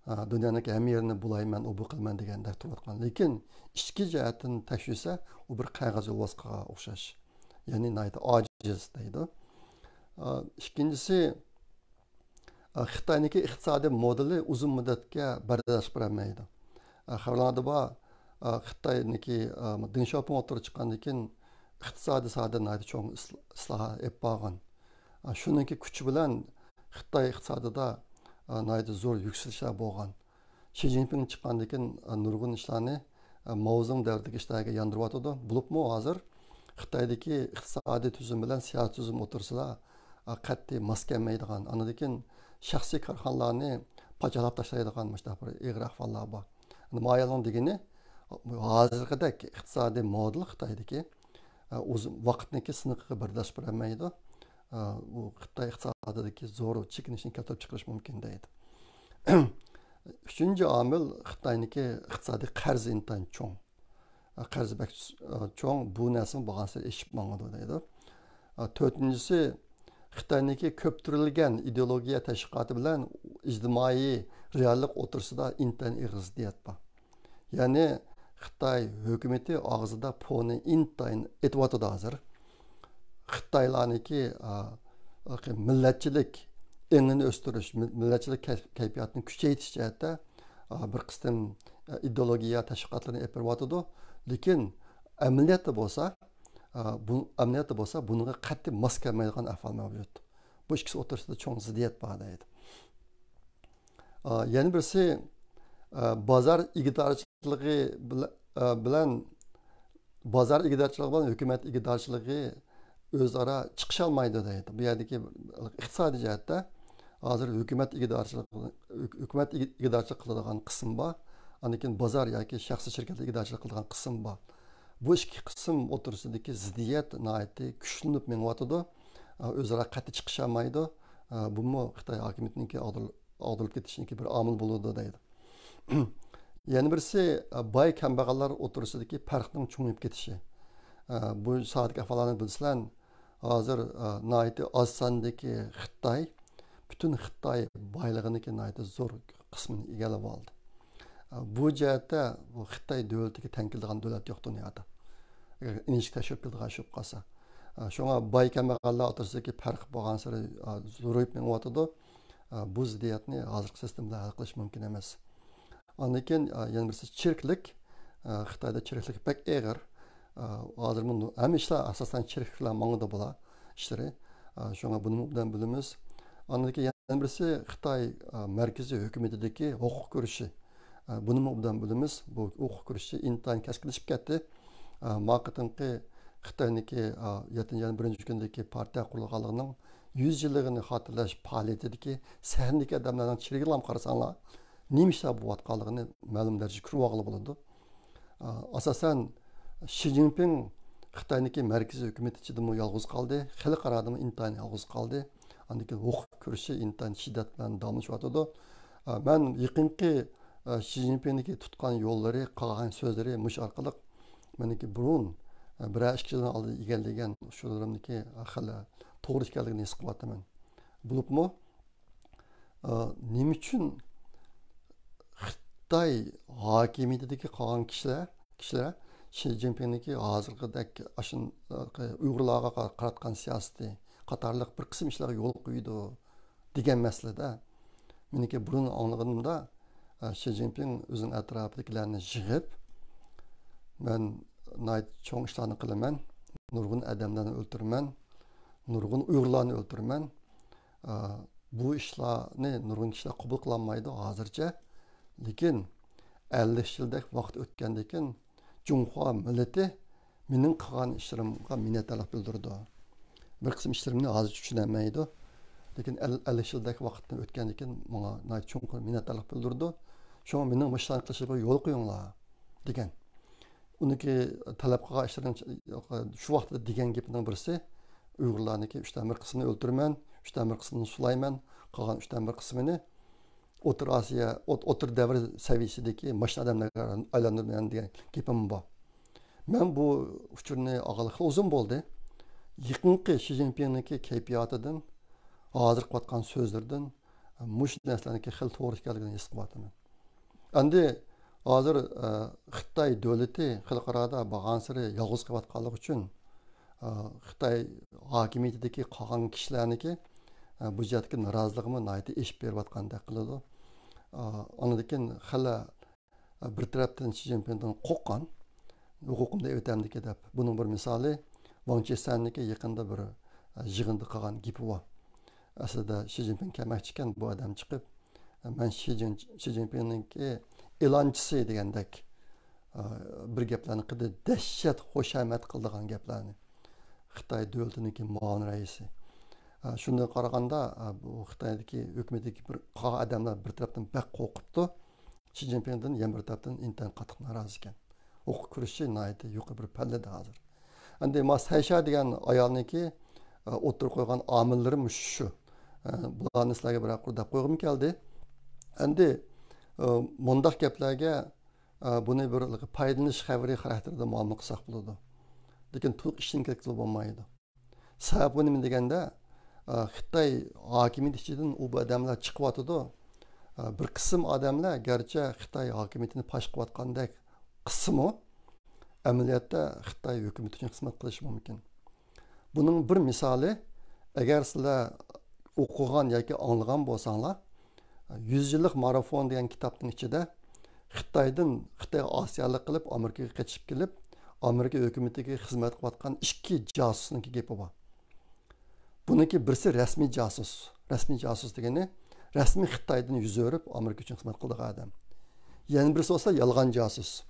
ئە، دۇنيانىڭ ھەممە يېرىنى بۇلايمەن، ئوبۇ قىلىمەن دېگەندەك تۇرۇۋاتقان. لېكىن ئىچكى جەھەتتىن تەكشۈرسە، ئۇ بىر قەغەز يولۋاسقا ئوخشاش. يەنى ناھايىتى ئاجىز دەيدۇ. ئە، ئىككىنچىسى، ئە، خىتاينىڭكى ئىقتىسادىي مودېلى ئۇزۇن مۇددەتكە بەرداشلىق بېرەلمەيدۇ. ئە، خەۋەرلەردە بار، ئە، خىتاينىڭكى، ئە، دېڭ شياۋپىڭ ئوتتۇرىغا چىققاندىن كېيىن ئىقتىسادىي ساھەدە ناھايىتى چوڭ ئىسل-، ئىسلاھات ئېلىپ بارغان. ئە، شۇنىڭكى كۈچى بىلەن خىتاي ئىقتىسادىدا، ئە، ناھايىتى زور يۈكسىلىشلەر بولغان. شى جىنپىڭ چىققاندىن كېيىن، ئە، نۇرغۇن ئىشلارنى، ئە، ماۋزېدۇڭ دەۋرىدىكى ئىشلارغا ياندۇرۇۋاتىدۇ. بولۇپمۇ ھازىر خىتايدىكى ئىقتىسادىي تۈزۈم بىلەن سىياسىي تۈزۈم ئوتتۇرىسىدا، ئە، قەتئىي ماس كەلمەيدىغان، ئاندىن كېيىن شەخسىي كارخانىلارنى پاچاقلاپ تاشلايدىغان مۇشۇنداق بىر ئېغىر ئەھۋاللار بار. مايەلنىڭ دېگىنى، ھازىرقىدەك ئىقتىسادىي مودېل خىتايدىكى، ئە، ئۇزۇن ۋاقىتنىڭكى سىنىقىغا بەرداشلىق بېرەلمەيدۇ. ئە، ئۇ خىتاي ئىقتىسادىدىكى زور چېكىنىشنى كەلتۈرۈپ چىقىرىشى مۇمكىن دەيدۇ. ئۈچىنچى ئامىل، خىتاينىڭكى ئىقتىسادىي قەرزى ئىنتايىن چوڭ. ئە، قەرزى بەك، ئە، چوڭ، بۇ نەرسىمۇ بارغانسېرى ئېشىپ ماڭىدۇ دەيدۇ. ئە، تۆتىنچىسى، خىتاينىڭكى كۆپتۈرۈلگەن ئىدېئولوگىيە تەشۋىقاتى بىلەن ئىجتىمائىي رېئاللىق ئوتتۇرىسىدا ئىنتايىن ئېغىر زىددىيەت بار. يەنى خىتاي ھۆكۈمىتى ئاغزىدا پونى ئىنتايىن ئېتىۋاتىدۇ ھازىر. خىتايلارنىڭكى، ئا، مىللەتچىلىك ئېڭىنى ئۆستۈرۈش، مىل-، مىللەتچىلىك كەيپ-، كەيپىياتىنى كۈچەيتىش جەھەتتە، ئا، بىر قىسىم، ئا، ئىدېئولوگىيە تەشۋىقاتلىرىنى ئېلىپ بېرىۋاتىدۇ. لېكىن ئەمەلىيەتتە بولسا، ئا، بۇ، ئەمەلىيەتتە بولسا بۇنىڭغا قەتئىي ماس كەلمەيدىغان ئەھۋال مەۋجۇت. بۇ ئىككىسى ئوتتۇرىسىدا چوڭ زىددىيەت بار دەيدۇ. ئا، يەنە بىرسى، ئا، بازار ئىگىدارچىلىقى بىلە-، ئا، بىلەن، بازار ئىگىدارچىلىقى بىلەن ھۆكۈمەت ئىگىدارچىلىقى ئۆزئارا چىقىشالمايدۇ دەيدۇ. بۇ يەردىكى ئىقتىسادىي جەھەتتە ھازىر ھۆكۈمەت ئىگىدارچىلىقى، ھۆك-، ھۆكۈمەت ئىگى-، ئىگىدارچىلىق قىلىدىغان قىسىم بار. ئاندىن كېيىن بازار ياكى شەخسىي شىركەتلەر ئىگىدارچىلىق قىلىدىغان قىسىم بار. بۇ ئىككى قىسىم ئوتتۇرىسىدىكى زىددىيەت ناھايىتى كۈچلىنىپ مېڭىۋاتىدۇ. ئا، ئۆزئارا قەتئىي چىقىشالمايدۇ. ئا، بۇمۇ خىتاي ھاكىمىيىتىنىڭكى ئاغدۇر-، ئاغدۇرۇلۇپ كېتىشىنىڭكى بىر ئامىل بولىدۇ دەيدۇ. يەنە بىرسى، ئا، باي كەمبەغەللەر ئوتتۇرىسىدىكى پەرقنىڭ چوڭىيىپ كېتىشى. ئا، بۇ ساھەدىكى ئەھۋاللارنى بىلىسىلەر، ھازىر، ئا، ناھايىتى ئاز ساندىكى خىتاي، پۈتۈن خىتاي بايلىقىنىڭكى ناھايىتى زور قىسمىنى ئىگىلەپ ئالدى. ئا، بۇ جەھەتتە بۇ خىتاي دۆلىتىگە تەڭ كېلىدىغان دۆلەت يوق دۇنيادا. ئەگەر ئىنچىكە تەكشۈرۈپ كېلىدىغان ئىش بولۇپ قالسا. ئا، شۇڭا باي كەمبەغەللەر ئوتتۇرىسىدىكى پەرق بارغانسېرى، ئا، زورىيىپ مېڭىۋاتىدۇ. ئا، بۇ زىددىيەتنى ھازىرقى سىستېما بىلەن ھەل قىلىش مۇمكىن ئەمەس. ئاندىن كېيىن، ئا، يەنە بىرسى چىرىكلىك. ئا، خىتايدا چىرىكلىك بەك ئېغىر. ئا، ھازىر بۇ ھەممە ئىشلار ئاساسەن چىرىكلىك بىلەن ماڭىدۇ بۇلار ئىشلىرى. ئا، شۇڭا بۇنى ئوبدان بىلىمىز. ئاندىن كېيىن يەنە بىرسى خىتاي، ئا، مەركىزىي ھۆكۈمىتىدىكى ھوقۇق كۈرىشى. ئا، بۇنىمۇ ئوبدان بىلىمىز. بۇ ھوقۇق كۈرىشى ئىنتايىن كەسكىنلىشىپ كەتتى. ئا، ما قېتىمقى خىتاينىڭكى، ئا، يەتتىنچى ئاينىڭ بىرىنچى كۈنىدىكى پارتىيە قۇرۇلغانلىقىنىڭ يۈز يىللىقىنى خاتىرىلەش پائالىيىتىدىكى سەھنىدىكى ئادەملەرنىڭ چىرىكىنىلا قارىساڭلار، نېمە ئىشلار بولۇۋاتقانلىقىنى مەلۇم دەرىجىدە كۆرۈۋالغىلى بولىدۇ. ئاساسەن، شى جىنپىڭ خىتاينىڭكى مەركىزىي ھۆكۈمىتى ئىچىدىمۇ يالغۇز قالدى، خەلقئارادىمۇ ئىنتايىن يالغۇز قالدى. ئاندىن كېيىن ھوقۇق كۈرىشى ئىنتايىن شىددەت بىلەن داۋاملىشىۋاتىدۇ. مەن يېقىنقى شى جىنپىڭنىڭكى تۇتقان يوللىرى، قىلغان سۆزلىرى مۇشۇ ئارقىلىق مېنىڭكى بۇرۇن، بىرەر ئىككى يىلدىن ئالدىن ئىگىلىگەن ئۇچۇرلىرىمنىڭكى خېلى توغرا ئىكەنلىكىنى ھېس قىلىۋاتىمەن. بولۇپمۇ، ئا، نېمە ئۈچۈن خىتاي ھاكىمىيىتىدىكى قالغان كىشىلەر، كىشىلەر شى جىنپىڭنىڭكى ھازىرقىدەك ئاشۇ، ئا، ئۇيغۇرلارغا قا-، قاراتقان سىياسىتى قاتارلىق بىر قىسىم ئىشلارغا يول قويىدۇ دېگەن مەسىلىدە، مېنىڭكى بۇرۇن ئاڭلىغىنىمدا، ئا، شى جىنپىڭ ئۆزىنىڭ ئەتراپىدىكىلەرنى يىغىپ، مەن ناھايىتى چوڭ ئىشلارنى قىلىمەن، نۇرغۇن ئادەملەرنى ئۆلتۈرىمەن، نۇرغۇن ئۇيغۇرلارنى ئۆلتۈرىمەن، ئا، بۇ ئىشلارنى نۇرغۇن كىشىلەر قوبۇل قىلالمايدۇ ھازىرچە. لېكىن ئەللىك يىلدەك ۋاقىت ئۆتكەندىن كېيىن، جۇڭخۇا مىللىتى مېنىڭ قىلغان ئىشلىرىمغا مىننەتدارلىق بىلدۈرىدۇ. بىر قىسىم ئىشلىرىمنى ھازىرچە چۈشىنەلمەيدۇ. لېكىن ئەل-، ئەللىك يىلدەك ۋاقىتتىن ئۆتكەندىن كېيىن ماڭا ناھايىتى چوڭقۇر مىننەتدارلىق بىلدۈرىدۇ. شۇڭا مېنىڭ مۇشۇلارنى قىلىشىمغا يول قويۇڭلار، دېگەن. ئۇنىڭكى تەلەپ قىلغان ئىشلىرىنىڭ شۇ ۋاقىتتا دېگەن گېپىنىڭ بىرسى، ئۇيغۇرلارنىڭكى ئۈچتىن بىر قىسمىنى ئۆلتۈرىمەن، ئۈچتىن بىر قىسمىنى سولايمەن، قالغان ئۈچتىن بىر قىسمىنى ئوتتۇرا ئاسىيا، ئوت-، ئوتتۇرا دەۋر سەۋىيەسىدىكى ماشىنا ئادەملەرگە ئايلاندۇرىمەن دېگەن گېپىم بار. مەن بۇ ئۇچۇرنى ئالغىلى خېلى ئۇزۇن بولدى. يېقىنقى شى جىنپىڭنىڭكى كەيپىياتىدىن، ھازىر قىلىۋاتقان سۆزلىرىدىن، مۇشۇ نەرسىلەرنىڭكى خېلى توغرا ئىكەنلىكىنى ھېس قىلىۋاتىمەن. ئەمدى ھازىر، ئە، خىتاي دۆلىتى خەلقئارادا بارغانسېرى يالغۇز قېلىۋاتقانلىقى ئۈچۈن، ئە، خىتاي ھاكىمىيىتىدىكى قالغان كىشىلەرنىڭكى، ئە، بۇ جەھەتتىكى نارازىلىقىمۇ ناھايىتى ئېشىپ بېرىۋاتقاندەك قىلىدۇ. ئە، ئاندىن كېيىن خېلى، ئە، بىر تەرەپتىن شى جىنپىڭدىن قورققان، ھوقۇقۇمدا ئېۋىتەمدىكى دەپ. بۇنىڭ بىر مىسالى، ۋاڭ چىسەننىڭكى يېقىندا بىر، ئە، يىغىندا قىلغان گېپى بار. ئەسلىدە شى جىنپىڭ كەلمەكچىكەن، بۇ ئادەم چىقىپ، مەن شى جىن-، شى جىنپىڭنىڭكى ئېلانچىسى دېگەندەك، ئا، بىر گەپلەرنى قىلدى، دەھشەت خۇشامەت قىلىدىغان گەپلەرنى. خىتاي دۆلىتىنىڭكى مۇئاۋىن رەئىسى. ئا، شۇنداق قارىغاندا، ئا، بۇ خىتايدىكى ھۆكۈمىتىدىكى بىر قالغان ئادەملەر بىر تەرەپتىن بەك قورقۇپتۇ. شى جىنپىڭدىن يەنە بىر تەرەپتىن ئىنتايىن قاتتىق نارازى ئىكەن. ھوقۇق كۈرىشى ناھايىتى يۇقىرى بىر پەللىدە ھازىر. ئەمدى ما سەيشا دېگەن ئايالنىڭكى، ئە، ئوتتۇرىغا قويغان ئامىللىرى مۇشۇ شۇ. ئە، بۇلارنى سىلەرگە بىرەر قۇر دەپ قويغۇم كەلدى. ئەمدى، ئە، مۇنداق گەپلەرگە، ئە، بۇنى بىر پايدىلىنىش خەۋىرى خاراكتېرىدە مۇئامىلە قىلساق بولىدۇ. لېكىن تولۇق ئىشلىنىپ كەتكىلى بولمايدۇ. سەۋەبى نېمە دېگەندە، ئە، خىتاي ھاكىمىيىتى ئىچىدىن ئۇ بۇ ئادەملەر چىقىۋاتىدۇ. ئە، بىر قىسىم ئادەملەر گەرچە خىتاي ھاكىمىيىتىنى پاش قىلىۋاتقاندەك قىلسىمۇ، ئەمەلىيەتتە خىتاي ھۆكۈمىتى ئۈچۈن خىزمەت قىلىشى مۇمكىن. بۇنىڭ بىر مىسالى، ئەگەر سىلەر ئوقۇغان ياكى ئاڭلىغان بولساڭلار، يۈز يىللىق مارافون دېگەن كىتابنىڭ ئىچىدە خىتايدىن، خىتايغا ئاسىيانلىق قىلىپ، ئامېرىكىغا قېچىپ كېلىپ، ئامېرىكا ھۆكۈمىتىگە خىزمەت قىلىۋاتقان ئىككى جاسۇسنىڭكى گېپى بار. بۇنىڭكى بىرسى رەسمىي جاسۇس. رەسمىي جاسۇس دېگىنى رەسمىي خىتايدىن يۈز ئۆرۈپ، ئامېرىكا ئۈچۈن خىزمەت قىلىدىغان ئادەم. يەنە بىرسى بولسا يالغان جاسۇس.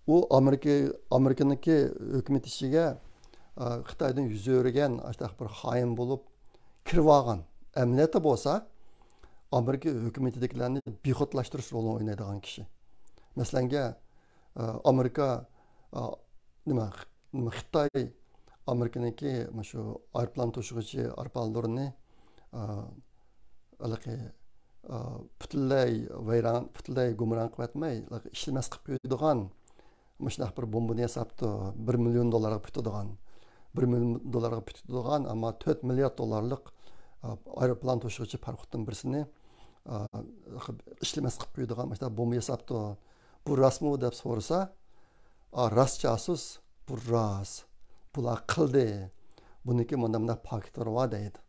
ئۇ ئامېرىكا، ئامېرىكىنىڭكى ھۆكۈمىتى ئىچىگە، ئا، خىتايدىن يۈز ئۆرۈگەن ئاشۇنداق بىر خائىن بولۇپ كىرىۋالغان. ئەمەلىيەتتە بولسا ئامېرىكا ھۆكۈمىتىدىكىلەرنى بىخۇدلاشتۇرۇش رولىنى ئوينايدىغان كىشى. مەسىلەنگە، ئا، ئامېرىكا، ئا، نېمە، نېمە، خىتاي ئامېرىكىنىڭكى مۇشۇ ئايروپىلان توشۇغۇچى ئايروپىلانلىرىنى، ئا، ھېلىقى، ئا، پۈتۈنلەي ۋەيران، پۈتۈنلەي گۇمران قىلىۋەتمەي، ھېلىقى ئىشلىمەس قىلىپ قويىدىغان مۇشۇنداق بىر بومبىنى ياساپتۇ. بىر مىليون دوللارغا پۈتىدىغان، بىر مىليون دوللارغا پۈتىدىغان، ئەمما تۆت مىليارد دوللارلىق، ئا، ئايروپىلان توشۇغۇچى پاراخوتتىن بىرسىنى، ئا، ئىشلىمەس قىلىپ قويىدىغان مۇشۇنداق بومبا ياساپتۇ. بۇ راستمۇ دەپ سورىسا، ئا، راست جاسۇس، بۇ راست. بۇلار قىلدى. بۇنىڭكى مۇنداق مۇنداق پاكىتلىرى بار دەيدۇ.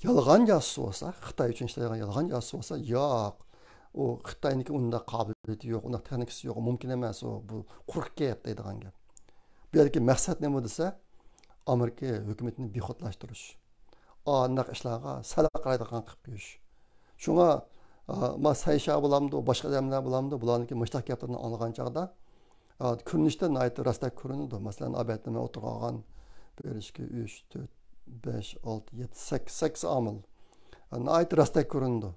يالغان جاسۇس بولسا، خىتاي ئۈچۈن ئىشلەيدىغان يالغان جاسۇس بولسا، ياق. ئۇ خىتاينىڭكى ئۇنداق قابىلىيىتى يوق، ئۇنداق تېخنىكىسى يوق، مۇمكىن ئەمەس، ئۇ، بۇ قۇرۇق گەپ دەيدىغان گەپ. بۇ يەردىكى مەقسەت نېمە دېسە، ئامېرىكا ھۆكۈمىتىنى بىخۇدلاشتۇرۇش. ئانداق ئىشلارغا سەل قارايدىغان قىلىپ قويۇش. شۇڭا، ئا، ما سەيشا بولامدۇ، باشقا ئادەملەر بولامدۇ، بۇلارنىڭكى مۇشتاق گەپلىرىنى ئاڭلىغان چاغدا، ئا، كۆرۈنۈشتە ناھايىتى راستەك كۆرۈنىدۇ. مەسىلەن، ئابەتتە مەن ئولتۇرغان بىر، ئىككى، ئۈچ، تۆت، بەش، ئالتە، يەتتە، سەككىز، سەككىز ئامىل. ئا، ناھايىتى راستەك كۆرۈنىدۇ.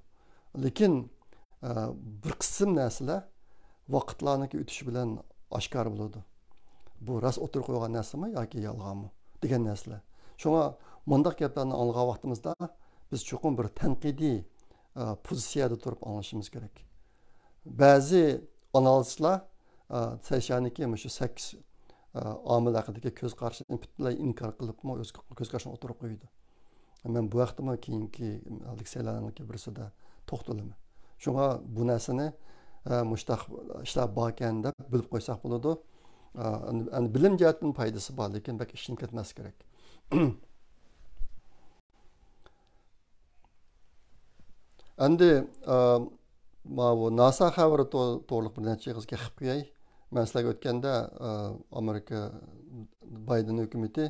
لېكىن، ئە، بىر قىسىم نەرسىلەر ۋاقىتلارنىڭكى ئۆتۈشى بىلەن ئاشكارا بولىدۇ. بۇ راست ئوتتۇرىغا قويغان نەرسىمۇ ياكى يالغانمۇ دېگەن نەرسىلەر. شۇڭا مۇنداق گەپلەرنى ئاڭلىغان ۋاقتىمىزدا بىز چوقۇم بىر تەنقىدىي، ئە، پوزىتسىيەدە تۇرۇپ ئاڭلىشىمىز كېرەك. بەزى ئانالىزچىلار، ئە، سەيشانىكى مۇشۇ سەككىز، ئە، ئامىل ھەققىدىكى كۆز قارىشىنى پۈتۈنلەي ئىنكار قىلىپمۇ ئۆز كۆز قارىشىنى ئوتتۇرىغا قويىدۇ. مەن بۇ ھەقتىمۇ كېيىنكى لېكسىيەلەرنىڭكى بىرسىدە توختىلىمەن. شۇڭا بۇ نەرسىنى، ئە، مۇشتاق ئىشلار باركەن دەپ بىلىپ قويساق بولىدۇ. ئە، ئەمدى، ئەمدى بىلىم جەھەتتىن پايدىسى بار، لېكىن بەك ئىشلىنىپ كەتمەس كېرەك. ئەمدى، ئە، ماۋۇ ناسا خەۋىرى تو-، توغرىلىق بىر نەچچە ئېغىز گەپ قىلىپ قوياي. مەن سىلەرگە ئۆتكەندە، ئە، ئامېرىكا بايدېن ھۆكۈمىتى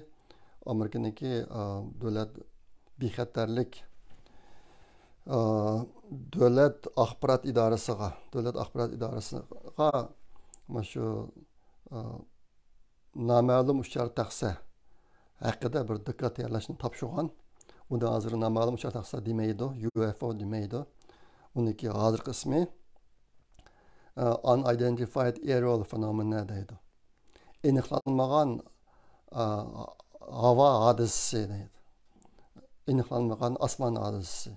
ئامېرىكىنىڭكى، ئە، دۆلەت بىخەتەرلىك، ئە، دۆلەت ئاخبارات ئىدارىسىغا، دۆلەت ئاخبارات ئىدارىسىغا مانا شۇ، ئە، نامەلۇم ئۇچار تەخسە ھەققىدە بىر دوكلات تەييارلاشنى تاپشۇرغان. ئۇنى ھازىر نامەلۇم ئۇچار تەخسە دېمەيدۇ، يۇ ئېف ئو دېمەيدۇ. ئۇنىڭكى ھازىرقى ئىسمى، ئە، Unidentified Aerial Phenomena دەيدۇ. ئېنىقلانمىغان، ئە، ھاۋا ھادىسىسى دەيدۇ. ئېنىقلانمىغان ئاسمان ھادىسىسى.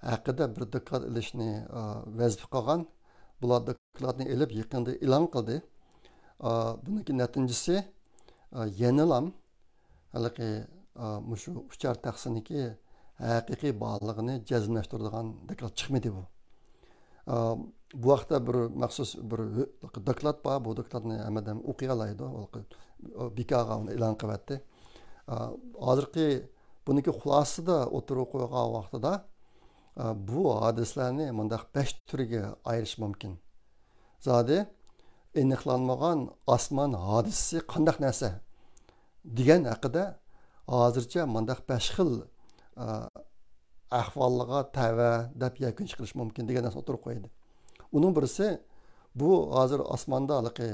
ھەققىدە بىر دوكلات ئېلىشنى، ئا، ۋەزىپە قىلغان. بۇلار دوكلاتنى ئېلىپ يېقىندا ئېلان قىلدى. ئا، بۇنىڭكى نەتىجىسى، ئا، يەنىلام ھېلىقى، ئا، مۇشۇ ئۇچار تەخسىنىڭكى ھەقىقىي بارلىقىنى جەزملەشتۈرىدىغان دوكلات چىقمىدى بۇ. ئا، بۇ ھەقتە بىر مەخسۇس بىر ھۆ-، دوكلات بار. بۇ دوكلاتنى ھەممە ئادەم ئوقۇيالايدۇ. ھېلىقى بىكاغا ئۇنى ئېلان قىلىۋەتتى. ئا، ھازىرقى بۇنىڭكى خۇلاسىسىدا ئوتتۇرىغا قويغان ۋاقتىدا، ئا، بۇ ھادىسىلەرنى مۇنداق بەش تۈرگە ئايرىش مۇمكىن. زادى ئېنىقلانمىغان ئاسمان ھادىسىسى قانداق نەرسە دېگەن ھەققىدە ھازىرچە مۇنداق بەش خىل، ئا، ئەھۋالغا تەۋە دەپ يەكۈن چىقىرىش مۇمكىن دېگەن نەرسىنى ئوتتۇرىغا قويدى. ئۇنىڭ بىرسى، بۇ ھازىر ئاسماندا ھېلىقى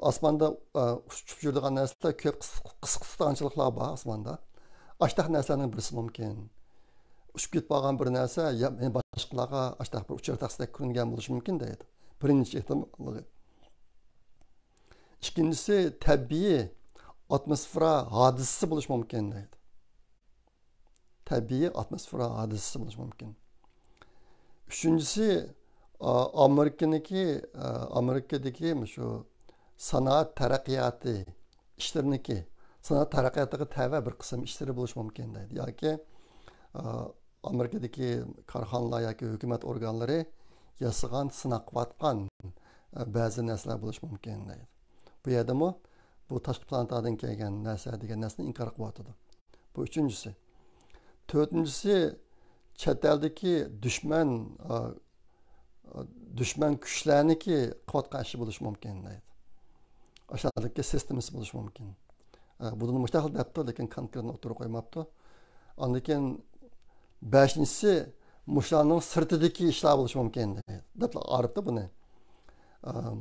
ئاسماندا، ئە، ئۇچۇپ يۈرىدىغان نەرسىلەر كۆپ، قىس-، قىسقا تۇتانچىلىقلار بار ئاسماندا. ئاشتاق نەرسىلەرنىڭ بىرسى مۇمكىن. ئۇچۇپ كېتىپ قالغان بىر نەرسە يا، يەنە باشقىلارغا ئاشتاق بىر ئۇچار تەخسىدەك كۆرۈنگەن بولۇشى مۇمكىن دەيدۇ. بىرىنچى ئېھتىماللىقى. ئىككىنچىسى، تەبىئىي ئاتموسفېرا ھادىسىسى بولۇشى مۇمكىن دەيدۇ. تەبىئىي ئاتموسفېرا ھادىسىسى بولۇشى مۇمكىن. ئۈچىنچىسى، ئا، ئامېرىكىنىڭكى، ئا، ئامېرىكىدىكى مۇشۇ سانائەت تەرەققىياتى ئىشلىرىنىڭكى، سانائەت تەرەققىياتىغا تەۋە بىر قىسىم ئىشلىرى بولۇشى مۇمكىن دەيدۇ. ياكى، ئا، ئامېرىكىدىكى كارخانىلار ياكى ھۆكۈمەت ئورگانلىرى ياسىغان، سىناق قىلىۋاتقان، ئا، بەزى نەرسىلەر بولۇشى مۇمكىن دەيدۇ. بۇ يەردىمۇ بۇ تاشقى پلانېتادىن كەلگەن نەرسە دېگەن نەرسىنى ئىنكار قىلىۋاتىدۇ. بۇ ئۈچىنچىسى. تۆتىنچىسى، چەت ئەلدىكى دۈشمەن، ئا، ئا، دۈشمەن كۈچلەرنىڭكى قىلىۋاتقان ئىشى بولۇشى مۇمكىن دەيدۇ. ئاشۇنداقتىكى سىستېمىسى بولۇشى مۇمكىن. ئا، بۇنى مۇشۇنداق دەپتۇ، لېكىن كونكرېتنى ئوتتۇرىغا قويماپتۇ. ئاندىن كېيىن بەشىنچىسى، مۇشۇلارنىڭ سىرتىدىكى ئىشلار بولۇشى مۇمكىن دەيدۇ. دەپلا ئايرىپتۇ بۇنى. ئام،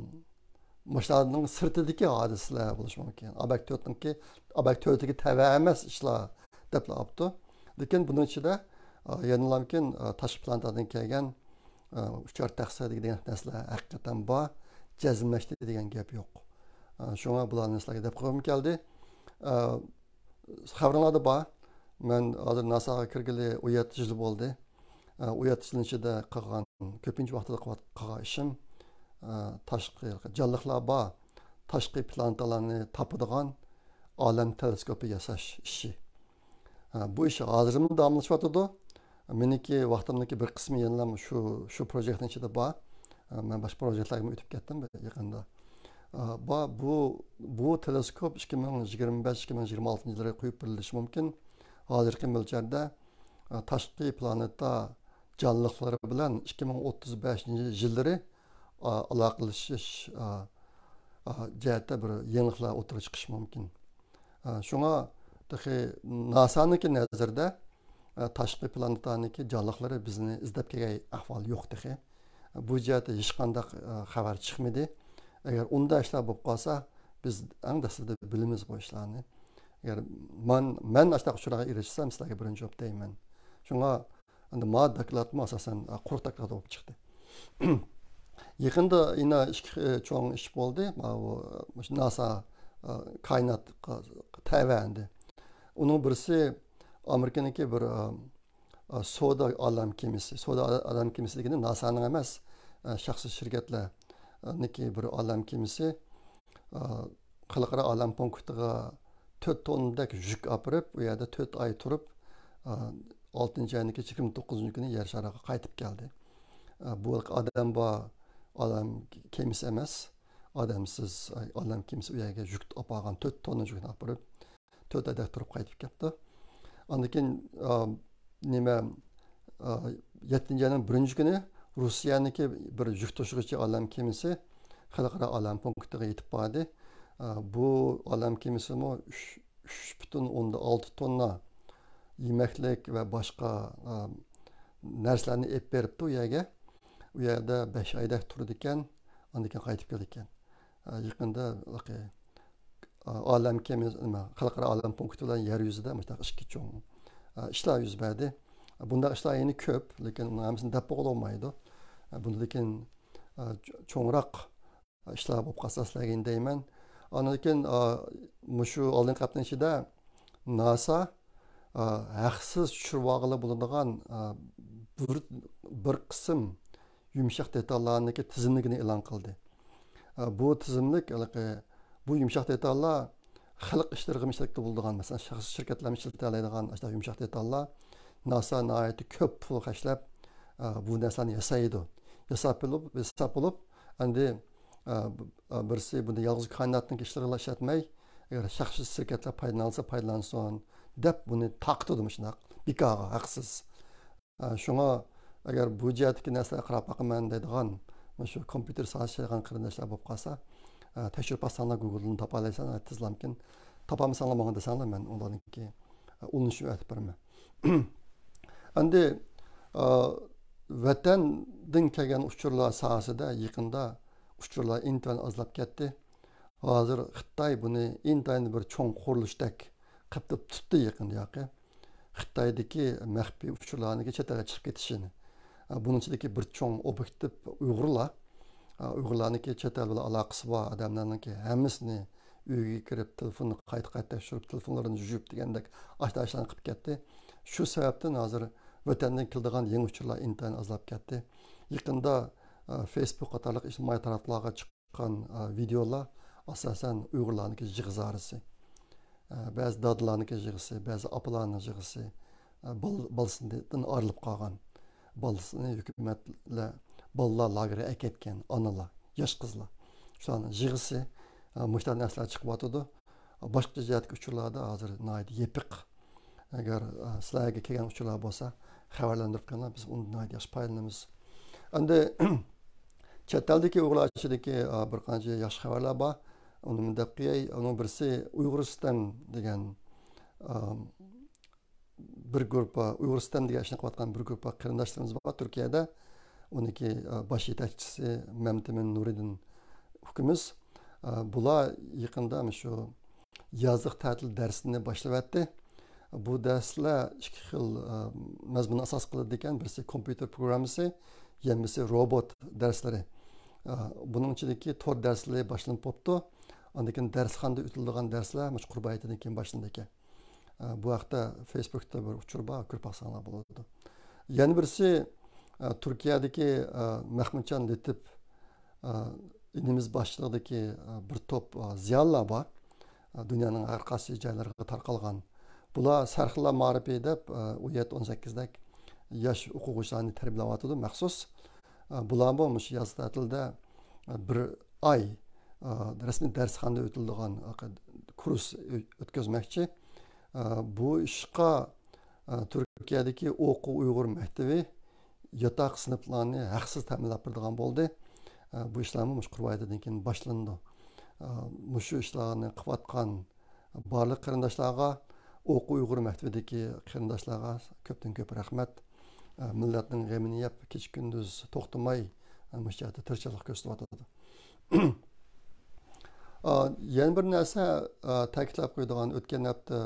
مۇشۇلارنىڭ سىرتىدىكى ھادىسىلەر بولۇشى مۇمكىن. ئابەك تۆتنىڭكى، ئابەك تۆتىگە تەۋە ئەمەس ئىشلار دەپلا ئاپتۇ. لېكىن بۇنىڭ ئىچىدە، ئا، يەنىلامكىن، ئا، تاشقى پلانېتادىن كەلگەن، ئا، ئۇچار تەخسە دېگەن نەرسىلەر ھەقىقەتەن بار، جەزملەشتى دېگەن گەپ يوق. ئا، شۇڭا بۇلارنى سىلەرگە دەپ قويغۇم كەلدى. ئا، خەۋىرىڭلاردا بار. مەن ھازىر ناساغا كىرگىلى ئون يەتتە يىل بولدى. ئە، ئون يەتتە يىلنىڭ ئىچىدە قىلغان، كۆپىنچە ۋاقتىدا قىلغان ئىشىم، ئە، تاشقى جانلىقلار بار، تاشقى پلانېتالارنى تاپىدىغان ئالەم تېلېسكوپى ياساش ئىشى. ئە، بۇ ئىش ھازىرمۇ داۋاملىشىۋاتىدۇ. مېنىڭكى ۋاقتىمنىڭكى بىر قىسمى يەنىلا شۇ، شۇ پروژېكتنىڭ ئىچىدە بار. ئە، مەن باشقا پروژېكتلارغىمۇ ئۆتۈپ كەتتىم يېقىندا. ئە، با-، بۇ، بۇ تېلېسكوپ ئىككى مىڭ يىگىرمە بەش، ئىككى مىڭ يىگىرمە ئالتىنچى يىللىرى قويۇپ بېرىلىشى مۇمكىن. ھازىرقى مۆلچەردە، ئە، تاشقى پلانېتا جانلىقلىرى بىلەن ئىككى مىڭ ئوتتۇز بەشىنچى يىللىرى، ئا، ئالاقىلىشىش، ئا، ئا، جەھەتتە بىر يېڭىلىقلار ئوتتۇرىغا چىقىشى مۇمكىن. ئا، شۇڭا تېخى ناسانىڭكى نەزىرىدە، ئا، تاشقى پلانېتانىڭكى جانلىقلىرى بىزنى ئىزدەپ كەلگەن ئەھۋال يوق تېخى. بۇ جەھەتتە ھېچقانداق، ئا، خەۋەر چىقمىدى. ئەگەر ئۇنداق ئىشلار بولۇپ قالسا، بىز ئەڭ دەسلىپىدە بىلىمىز بۇ ئىشلارنى. ئەگەر مەن، مەن ئاشۇنداق ئۇچۇرغا ئېرىشسەم، سىلەرگە بىرىنچى جاۋاب دەيمەن. شۇڭا ئەمدى ما دوكلاتمۇ ئاساسەن، ئا، قۇرۇق دوكلات بولۇپ چىقتى. يېقىندا يەنە ئىككى، ئە، چوڭ ئىش بولدى. ماۋۇ، مۇشۇ ناسا، ئا، كائىناتقا تەۋە ئەمدى. ئۇنىڭ بىرسى ئامېرىكىنىڭكى بىر، ئا، ئا، سودا ئالەم كېمىسى. سودا ئالەم كېمىسى دېگىنى ناسانىڭ ئەمەس، ئا، شەخسىي شىركەتلەرنىڭكى بىر ئالەم كېمىسى. ئا، خەلقئارا ئالەم پونكىتىغا تۆت توننىدەك يۈك ئاپىرىپ، ئۇ يەردە تۆت ئاي تۇرۇپ، ئا، ئالتىنچى ئاينىڭكى يىگىرمە توققۇزىنچى كۈنى يەر شارىغا قايتىپ كەلدى. ئا، بۇ ئادەم بار ئالەم كېمىسى ئەمەس، ئادەمسىز ئالەم كېمىسى ئۇ يەرگە يۈك ئاپارغان، تۆت توننا يۈكنى ئاپىرىپ، تۆت ئايدەك تۇرۇپ قايتىپ كەپتۇ. ئاندىن كېيىن، ئا، نېمە، ئا، يەتتىنچى ئاينىڭ بىرىنچى كۈنى روسىيەنىڭكى بىر يۈك توشۇغۇچى ئالەم كېمىسى خەلقئارا ئالەم پونكىتىغا يېتىپ باردى. ئا، بۇ ئالەم كېمىسىمۇ ئۈچ، ئۈچ پۈتۈن ئوندىن ئالتە توننا يېمەكلىك ۋە باشقا، ئا، نەرسىلەرنى ئېلىپ بېرىپتۇ ئۇ يەرگە. ئۇ يەردە بەش ئايدەك تۇرىدىكەن، ئاندىن كېيىن قايتىپ كېلىدىكەن. ئا، يېقىندا، ئا، ئالەم كېمىسى، نېمە، خەلقئارا ئالەم پونكىتى بىلەن يەر يۈزىدە مۇشۇنداق ئىككى چوڭ، ئا، ئىشلار يۈز بەردى. ئا، بۇنداق ئىشلار يەنە كۆپ، لېكىن ئۇنىڭ ھەممىسىنى دەپ بولغىلى بولمايدۇ. ئا، بۇندىن كېيىن، ئا، چو-، چوڭراق ئىشلار بولۇپ قالسا سىلەرگە يەنە دەيمەن. ئاندىن كېيىن، ئا، مۇشۇ ئالدىنقى ھەپتىنىڭ ئىچىدە ناسا ھەقسىز چۈشۈرۈۋالغىلى بولىدىغان بىر، بىر قىسىم يۇمشاق دېتاللارنىڭكى تىزىملىكىنى ئېلان قىلدى. بۇ تىزىملىك ھېلىقى، بۇ يۇمشاق دېتاللار خەلق ئىشلىرىغىمۇ ئىشلەتكىلى بولىدىغان، مەسىلەن، شەخسىي شىركەتلەرمۇ ئىشلىتەلەيدىغان ئاشۇنداق يۇمشاق دېتاللار. ناسا ناھايىتى كۆپ پۇل خەجلەپ بۇ نەرسىلەرنى ياسايدۇ. ياساپ بولۇپ، ياساپ بولۇپ، ئەمدى بىرسى بۇنى يالغۇز كائىناتنىڭ ئىشلىرىغا ئىشلەتمەي، ئەگەر شەخسىي شىركەتلەر پايدىلانسا پايدىلانسۇن دەپ بۇنى تارقىتىدۇ مۇشۇنداق بىكارغا، ھەقسىز. شۇڭا ئەگەر بۇ جەھەتتىكى نەرسىلەرگە قاراپ باقىمەن دەيدىغان، مۇشۇ كومپيۇتېر ساھەسى ئىشلەيدىغان قېرىنداشلار بولۇپ قالسا، تەكشۈرۈپ باقساڭلار گوگلدىن تاپالايسەن، تېزلامكىن. تاپالمىساڭلار ماڭا دېسەڭلار، مەن ئۇلارنىڭكى ئۇلىنىشىنى ئۆتۈپ بېرىمەن. ئەمدى ۋەتەندىن كەلگەن ئۇچۇرلار ساھەسىدە يېقىندا ئۇچۇرلار ئىنتايىن ئازلاپ كەتتى. ھازىر خىتاي بۇنى ئىنتايىن بىر چوڭ قۇرۇلۇشتەك قىلىپ تۇتتى يېقىندا ياقى. خىتايدىكى مەخپىي ئۇچۇرلارنىڭكى چەت ئەلگە چىقىپ كېتىشىنى. بۇنىڭ ئىچىدىكى بىر چوڭ ئوبيېكتىپ ئۇيغۇرلار. ئۇيغۇرلارنىڭكى چەت ئەل بىلەن ئالاقىسى بار ئادەملەرنىڭكى ھەممىسىنى ئۆيگە كىرىپ، تېلېفوننى قايتا قايتا تەكشۈرۈپ، تېلېفونلىرىنى يۇيۇپ دېگەندەك ئاشۇنداق ئىشلارنى قىلىپ كەتتى. شۇ سەۋەبتىن ھازىر ۋەتەندىن كېلىدىغان يېڭى ئۇچۇرلار ئىنتايىن ئازلاپ كەتتى. يېقىندا فېيسبۇك قاتارلىق ئىجتىمائىي تاراتقۇلارغا چىققان ۋىدېئولار ئاساسەن ئۇيغۇرلارنىڭكى يىغا زارىسى، بەزى دادىلارنىڭكى يىغىسى، بەزى ئاپىلارنىڭ يىغىسى، بال-، بالىسىدىن ئايرىلىپ قالغان، بالىسىنى ھۆكۈمەتلەر بالىلار لاگېرىغا ئەكەتكەن ئانىلار، ياش قىزلار، شۇلارنىڭ يىغىسى مۇشۇنداق نەرسىلەر چىقىۋاتىدۇ. باشقا جەھەتتىكى ئۇچۇرلاردا ھازىر ناھايىتى يېپىق. ئەگەر سىلەرگە كەلگەن ئۇچۇرلار بولسا خەۋەرلەندۈرۈپ قويۇڭلار، بىز ئۇندىن ناھايىتى ياخشى پايدىلىنىمىز. ئەمدى چەت ئەلدىكى ئۇيغۇرلار ئىچىدىكى بىر قانچە ياخشى خەۋەرلەر بار. ئۇنى مۇنداق دەپ قوياي. ئۇنىڭ بىرسى ئۇيغۇرىستان دېگەن بىر گۇرۇپپا، ئۇيغۇرىستان دېگەن ئىشنى قىلىۋاتقان بىر گۇرۇپپا قېرىنداشلىرىمىز بار تۈركىيەدە. ئۇنىڭكى باش يېتەكچىسى مەمتىمىن نۇرىدىن ئۇكىمىز. بۇلار يېقىندا مۇشۇ يازلىق تەتىل دەرسىنى باشلىۋەتتى. بۇ دەرسلەر ئىككى خىل مەزمۇننى ئاساس قىلىدىكەن. بىرسى كومپيۇتېر پروگراممىسى، يەنە بىرسى روبوت دەرسلىرى. بۇنىڭ ئىچىدىكى تور دەرسلىرى باشلىنىپ بوپتۇ. ئاندىن كېيىن دەرسخانىدا ئۆتۈلىدىغان دەرسلەر مۇشۇ قۇربان ھېيتىدىن كېيىن باشلىنىدىكەن. بۇ ھەقتە فېيسبۇكتا بىر ئۇچۇر بار، كۆرۈپ باقساڭلار بولىدۇ. يەنە بىرسى، تۈركىيەدىكى مەخمۇتجان لېتىپ ئىنىمىز باشچىلىقىدىكى بىر توپ زىيالىيلار بار. دۇنيانىڭ ھەر قايسى جايلىرىغا تارقالغان. بۇلار سەرخىللار مائارىپى دەپ ئون يەتتە، ئون سەككىزدەك ياش ئوقۇغۇچىلارنى تەربىيەلەۋاتىدۇ مەخسۇس. بۇلارمۇ مۇشۇ ياز تەتىلىدە بىر ئاي رەسمىي دەرسخانىدا ئۆتۈلىدىغان كۇرس ئۆتكۈزمەكچى. بۇ ئىشقا تۈركىيەدىكى ئوقۇ ئۇيغۇر مەكتىۋى ياتاق سىنىپلارنى ھەقسىز تەمىنلەپ بېرىدىغان بولدى. بۇ ئىشلارمۇ مۇشۇ قۇربان ھېيتىدىن كېيىن باشلىنىدۇ. مۇشۇ ئىشلارنى قىلىۋاتقان بارلىق قېرىنداشلارغا، ئوقۇ ئۇيغۇر مەكتىۋىدىكى قېرىنداشلارغا كۆپتىن كۆپ رەھمەت. مىللەتنىڭ غېمىنى يەپ، كېچە-كۈندۈز توختىماي مۇشۇ جەھەتتە تىرىشچانلىق كۆرسىتىۋاتىدۇ. ئا، يەنە بىر نەرسە، ئا، تەكىتلەپ قويىدىغان، ئۆتكەن ھەپتە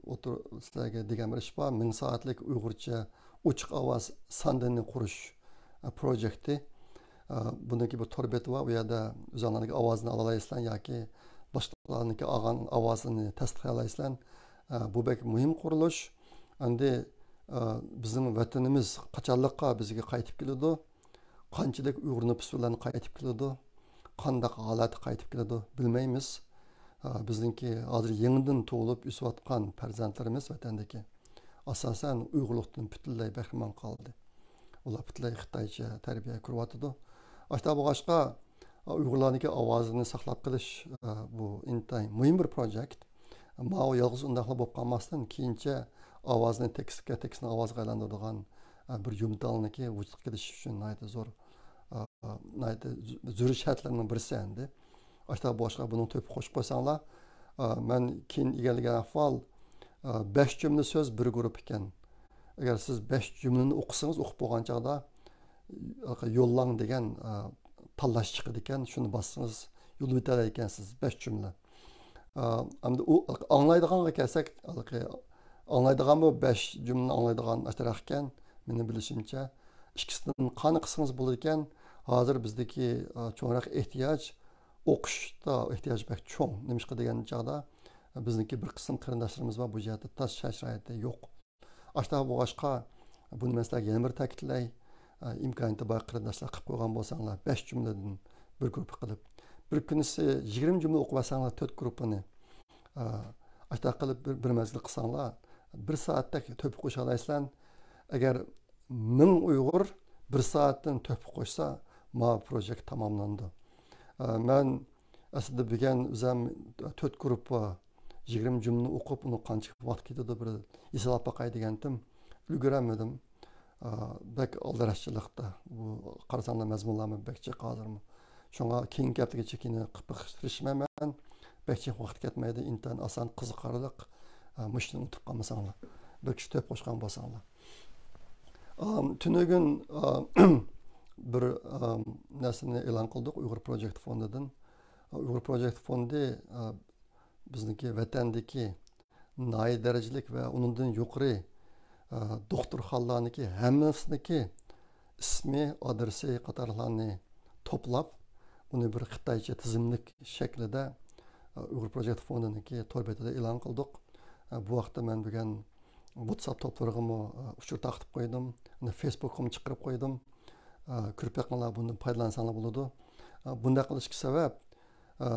ئوتتۇر-، سىلەرگە دېگەن بىر ئىش بار. مىڭ سائەتلىك ئۇيغۇرچە ئوچۇق ئاۋاز ساندىنى قۇرۇش، ئا، پروجېكتى. ئا، بۇنىڭكى بىر تور بېتى بار. ئۇ يەردە ئۆزۈڭلارنىڭكى ئاۋازىنى ئالالايسىلەر ياكى باشقىلارنىڭكى ئالغان ئاۋازىنى تەستىقلايسىلەر. ئا، بۇ بەك مۇھىم قۇرۇلۇش. ئەمدى، ئا، بىزنىڭ ۋەتىنىمىز قاچانلىققا بىزگە قايتىپ كېلىدۇ؟ قانچىلىك ئۇيغۇر نوپۇس بىلەن قايتىپ كېلىدۇ، قانداق ھالەتتە قايتىپ كېلىدۇ بىلمەيمىز. ئا، بىزنىڭكى ھازىر يېڭىدىن تۇغۇلۇپ ئۆسۈۋاتقان پەرزەنتلىرىمىز ۋەتەندىكى ئاساسەن ئۇيغۇرلۇقتىن پۈتۈنلەي بەھرىمەن قالدى. ئۇلار پۈتۈنلەي خىتايچە تەربىيە كۆرۈۋاتىدۇ. ئاشۇنداق بولغاچقا، ئۇيغۇرلارنىڭكى ئاۋازىنى ساقلاپ قېلىش، ئە، بۇ ئىنتايىن مۇھىم بىر پروجېكت. ماۋۇ يالغۇز ئۇنداقلا بولۇپ قالماستىن، كېيىنچە ئاۋازنى تېكىستكە، تېكىستنى ئاۋازغا ئايلاندۇرىدىغان، ئە، بىر يۇمتالنىڭكى ۋۇجۇدقا كېلىشى ئۈچۈن ناھايىتى زور، ئە، ناھايىتى زۆرۈر شەرتلەرنىڭ بىرسى ئەمدى. ئاشۇنداق بولغاچقا بۇنىڭ تۆھپە قوشۇپ قويساڭلار، ئە، مەن كېيىن ئىگىلىگەن ئەھۋال، ئە، بەش جۈملە سۆز بىر گۇرۇپپا ئىكەن. ئەگەر سىز بەش جۈملىنى ئوقۇسىڭىز، ئوقۇپ بولغان چاغدا، يوللاڭ دېگەن، ئە، تاللاش چىقىدىكەن، شۇنى باسسىڭىز يوللىۋېتەلەيكەنسىز، بەش جۈملە. ئە، ئەمدى ئۇ ئاڭلايدىغانغا كەلسەك، ھېلىقى ئاڭلايدىغانمۇ بەش جۈملىنى ئاڭلايدىغان ئاشتراق ئىكەن، مېنىڭ بىلىشىمچە. ئىككىسىدىن قانى قىلسىڭىز بولىدىكەن. ھازىر بىزدىكى، ئە، چوڭراق ئېھتىياج، ئوقۇشتا ئېھتىياج بەك چوڭ. نېمىشقا دېگەن چاغدا، بىزنىڭكى بىر قىسىم قېرىنداشلىرىمىز بار، بۇ جەھەتتە تاس شارائىتى يوق. ئاشۇنداق بولغاچقا، بۇنى مەن سىلەرگە يەنە بىر تەكىتلەي. ئىمكانىيىتى بار قېرىنداشلار قىلىپ قويغان بولساڭلار، بەش جۈملىدىن بىر گۇرۇپپا قىلىپ، بىر كۈنىسى يىگىرمە جۈملە ئوقۇۋەتسەڭلار، تۆت گۇرۇپپىنى ئاشۇنداق قىلىپ بىر، بىر مەزگىل قىلساڭلار، بىر سائەتتەك تۆھپە قوشالايسىلەر. ئەگەر مىڭ ئۇيغۇر بىر سائەتتىن تۆھپە قوشسا، ما پروژېكت تاماملىنىدۇ. مەن ئەسلىدە بۈگۈن ئۆزۈم تۆت گۇرۇپپا يىگىرمە جۈملىنى ئوقۇپ، ئۇنى قانچە ۋاقىت كېتىدۇ، بىر ھېسابلاپ باقاي دېگەنتىم، ئۈلگۈرەلمىدىم. بەك ئالدىراشچىلىقتا. بۇ قارىساڭلار مەزمۇنلارمۇ بەك جىق ھازىرمۇ. شۇڭا كېيىنكى ھەپتىگىچە كېيىن قىلىپ بېقىشقا تىرىشىمەن مەن. بەك جىق ۋاقىت كەتمەيدۇ، ئىنتايىن ئاسان، قىزىقارلىق. مۇشۇنى ئۇنتۇپ قالمىساڭلار. بىر كىشى تۆھپە قوشقان بولساڭلار. تۈنۈگۈن بىر نەرسىنى ئېلان قىلدۇق ئۇيغۇر پروجېكت فوندىدىن. ئۇيغۇر پروجېكت فوندى بىزنىڭكى ۋەتەندىكى ناھىيە دەرىجىلىك ۋە ئۇنىڭدىن يۇقىرى، ئە، دوختۇرخانىلارنىڭكى ھەممىسىنىڭكى ئىسمى، ئادرېسى قاتارلىقلارنى توپلاپ، ئۇنى بىر خىتايچە تىزىملىك شەكلىدە، ئە، ئۇيغۇر پروجېكت فوندىنىڭكى تور بېتىدە ئېلان قىلدۇق. ئە، بۇ ھەقتە مەن بۈگۈن ۋاتساپ توپلىرىغىمۇ، ئە، ئۇچۇر تارقىتىپ قويدۇم. ئەنە فېيسبۇكقىمۇ چىقىرىپ قويدۇم. ئە، كۆرۈپ بېقىڭلار، بۇندىن پايدىلانساڭلار بولىدۇ. ئە، بۇنداق قىلىشقا سەۋەب، ئە،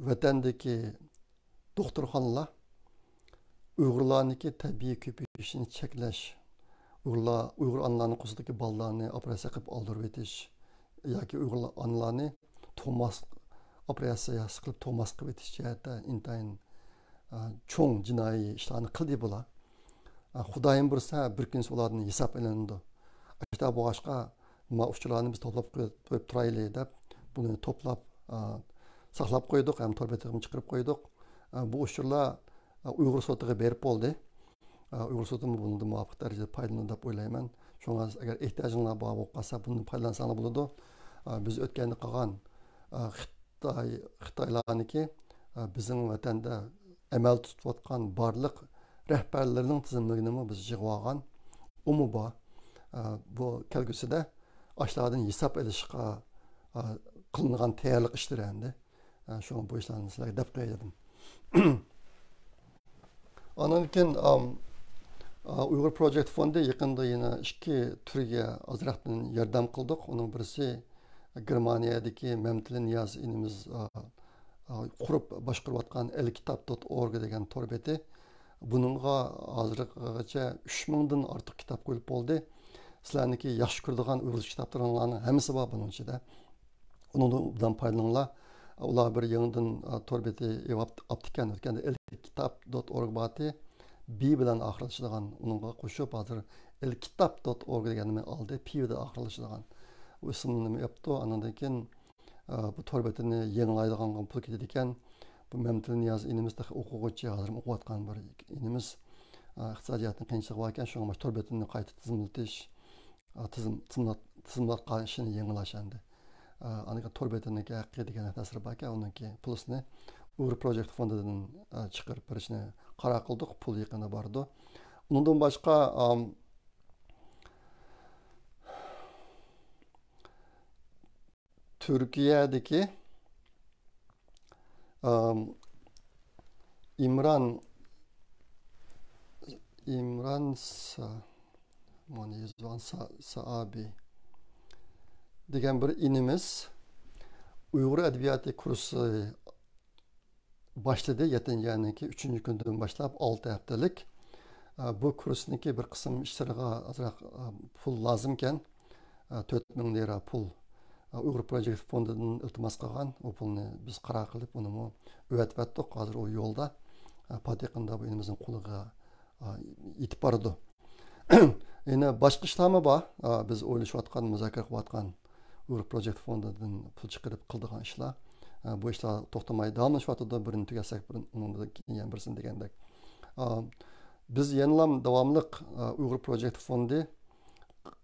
ۋەتەندىكى دوختۇرخانىلار ئۇيغۇرلارنىڭكى تەبىئىي كۆپىيىشىنى چەكلەش، ئۇيغۇرلار، ئۇيغۇر ئانىلارنىڭ قورسىقىدىكى بالىلارنى ئوپېراتسىيە قىلىپ ئالدۇرۇۋېتىش ياكى ئۇيغۇر ئانىلارنى تۇغماس، ئوپېراتسىيە قىلىپ تۇغماس قىلىۋېتىش جەھەتتە ئىنتايىن، ئە، چوڭ جىنايى ئىشلارنى قىلدى بۇلار. ئە، خۇدايىم بۇيرۇسا، بىر كۈنسى ئۇلاردىن ھېساب ئېلىنىدۇ. ئاشۇنداق بولغاچقا، ما ئۇچۇرلارنى بىز توپلاپ قويۇپ، قويۇپ تۇرايلى دەپ، بۇنى توپلاپ، ئا، ساقلاپ قويدۇق ھەم تور بېتىغىمۇ چىقىرىپ قويدۇق. ئا، بۇ ئۇچۇرلار، ئا، ئۇيغۇر سوتىغا بېرىپ بولدى. ئا، ئۇيغۇر سوتىمۇ بۇنىڭدىن مۇۋاپىق دەرىجىدە پايدىلىنىدۇ دەپ ئويلايمەن. شۇڭا ئەگەر ئېھتىياجىڭلار بار بولۇپ قالسا، بۇندىن پايدىلانساڭلار بولىدۇ. ئا، بىز ئۆتكەندە قىلغان، ئا، خىتاي، خىتايلارنىڭكى، ئا، بىزنىڭ ۋەتەندە ئەمەل تۇتۇۋاتقان بارلىق رەھبەرلىرىنىڭ تىزىملىكىنىمۇ بىز يىغىۋالغان. ئۇمۇ بار. ئا، بۇ كەلگۈسىدە ئاشۇلاردىن ھېساب ئېلىشقا، ئا، قىلىنغان تەييارلىق ئىشلىرى ئەمدى. ئا، شۇڭا بۇ ئىشلارنى سىلەرگە دەپ قوياي دېدىم. ئاندىن كېيىن، ئام، ئا، ئۇيغۇر پروجېكت فوندى يېقىندا يەنە ئىككى تۈرگە ئازراقتىن ياردەم قىلدۇق. ئۇنىڭ بىرسى گېرمانىيەدىكى مەمتىلى نىياز ئىنىمىز، ئا، ئا، قۇرۇپ باشقۇرۇۋاتقان ئەلكىتاب دوت ئورگ دېگەن تور بېتى. بۇنىڭغا ھازىرغىچە ئۈچ مىڭدىن ئارتۇق كىتاب قويۇلۇپ بولدى. سىلەرنىڭكى ياخشى كۆرىدىغان ئۇيغۇرچە كىتابلىرىڭلارنىڭ ھەممىسى بار بۇنىڭ ئىچىدە. ئۇنىڭدىن ئوبدان پايدىلىنىڭلار. ئۇلار بىر يېڭىدىن، ئا، تور بېتى ئېۋاپ-، ئاپتىكەن. ئۆتكەندە ئەلكىتاب دوت ئورگ بارتى، بى بىلەن ئاخىرلىشىدىغان. ئۇنىڭغا قوشۇپ ھازىر ئەلكىتاب دوت ئورگ دېگەن نېمە ئالدى، پى بىلەن ئاخىرلىشىدىغان. ئۇ ئىسىمنى نېمە ئېپتۇ. ئاندىن كېيىن، ئا، بۇ تور بېتىنى يېڭىلايدىغانغا پۇل كېتىدىكەن. بۇ مەمتىلى نىياز ئىنىمىز تېخى ئوقۇغۇچى، ھازىرمۇ ئوقۇۋاتقان بىر ئىنىمىز. ئا، ئىقتىسادىياتنىڭ قىيىنچىلىقى باركەن، شۇڭا مۇشۇ تور بېتىنى قايتا تىزىملىتىش، ئا، تىزىم-، تىزىملات-، تىزىملاتقان ئىشىنى يېڭىلاش ئەمدى. ئا، ئاندىن كېيىن تور بېتىنىڭكى ھەققى دېگەن نەرسىلەر باركەن، ئۇنىڭكى پۇلىسىنى ئۇيغۇر پروجېكت فوندىدىن، ئا، چىقىرىپ بېرىشنى قارار قىلدۇق. پۇل يېقىندا بارىدۇ. ئۇنىڭدىن باشقا، ئام، تۈركىيەدىكى، ئام، ئىمران، ئىمران سا-، مانا يېزىۋالغان سا-، سائابى دېگەن بىر ئىنىمىز ئۇيغۇر ئەدەبىياتى كۇرسى باشلىدى. يەتتىنچى ئاينىڭكى ئۈچىنچى كۈنىدىن باشلاپ ئالتە ھەپتىلىك. ئە، بۇ كۇرسنىڭكى بىر قىسىم ئىشلىرىغا ئازراق، ئە، پۇل لازىمكەن. ئە، تۆت مىڭ لىرا پۇل، ئە، ئۇيغۇر پروجېكت فوندىدىن ئىلتىماس قىلغان. ئۇ پۇلنى بىز قارار قىلىپ، ئۇنىمۇ ئەۋەتىۋەتتۇق. ھازىر ئۇ يولدا، ئە، پات يېقىندا بۇ ئىنىمىزنىڭ قولىغا ئا، يېتىپ بارىدۇ. يەنە باشقا ئىشلارمۇ بار. ئا، بىز ئويلىشىۋاتقان، مۇزاكىرە قىلىۋاتقان ئۇيغۇر پروجېكت فوندىدىن پۇل چىقىرىپ قىلىدىغان ئىشلار. ئا، بۇ ئىشلار توختىماي داۋاملىشىۋاتىدۇ. بىرىنى تۈگەتسەك، بىرىنى، ئۇنىڭدىن كېيىن يەنە بىرسىنى دېگەندەك. ئا، بىز يەنىلا داۋاملىق، ئا، ئۇيغۇر پروجېكت فوندى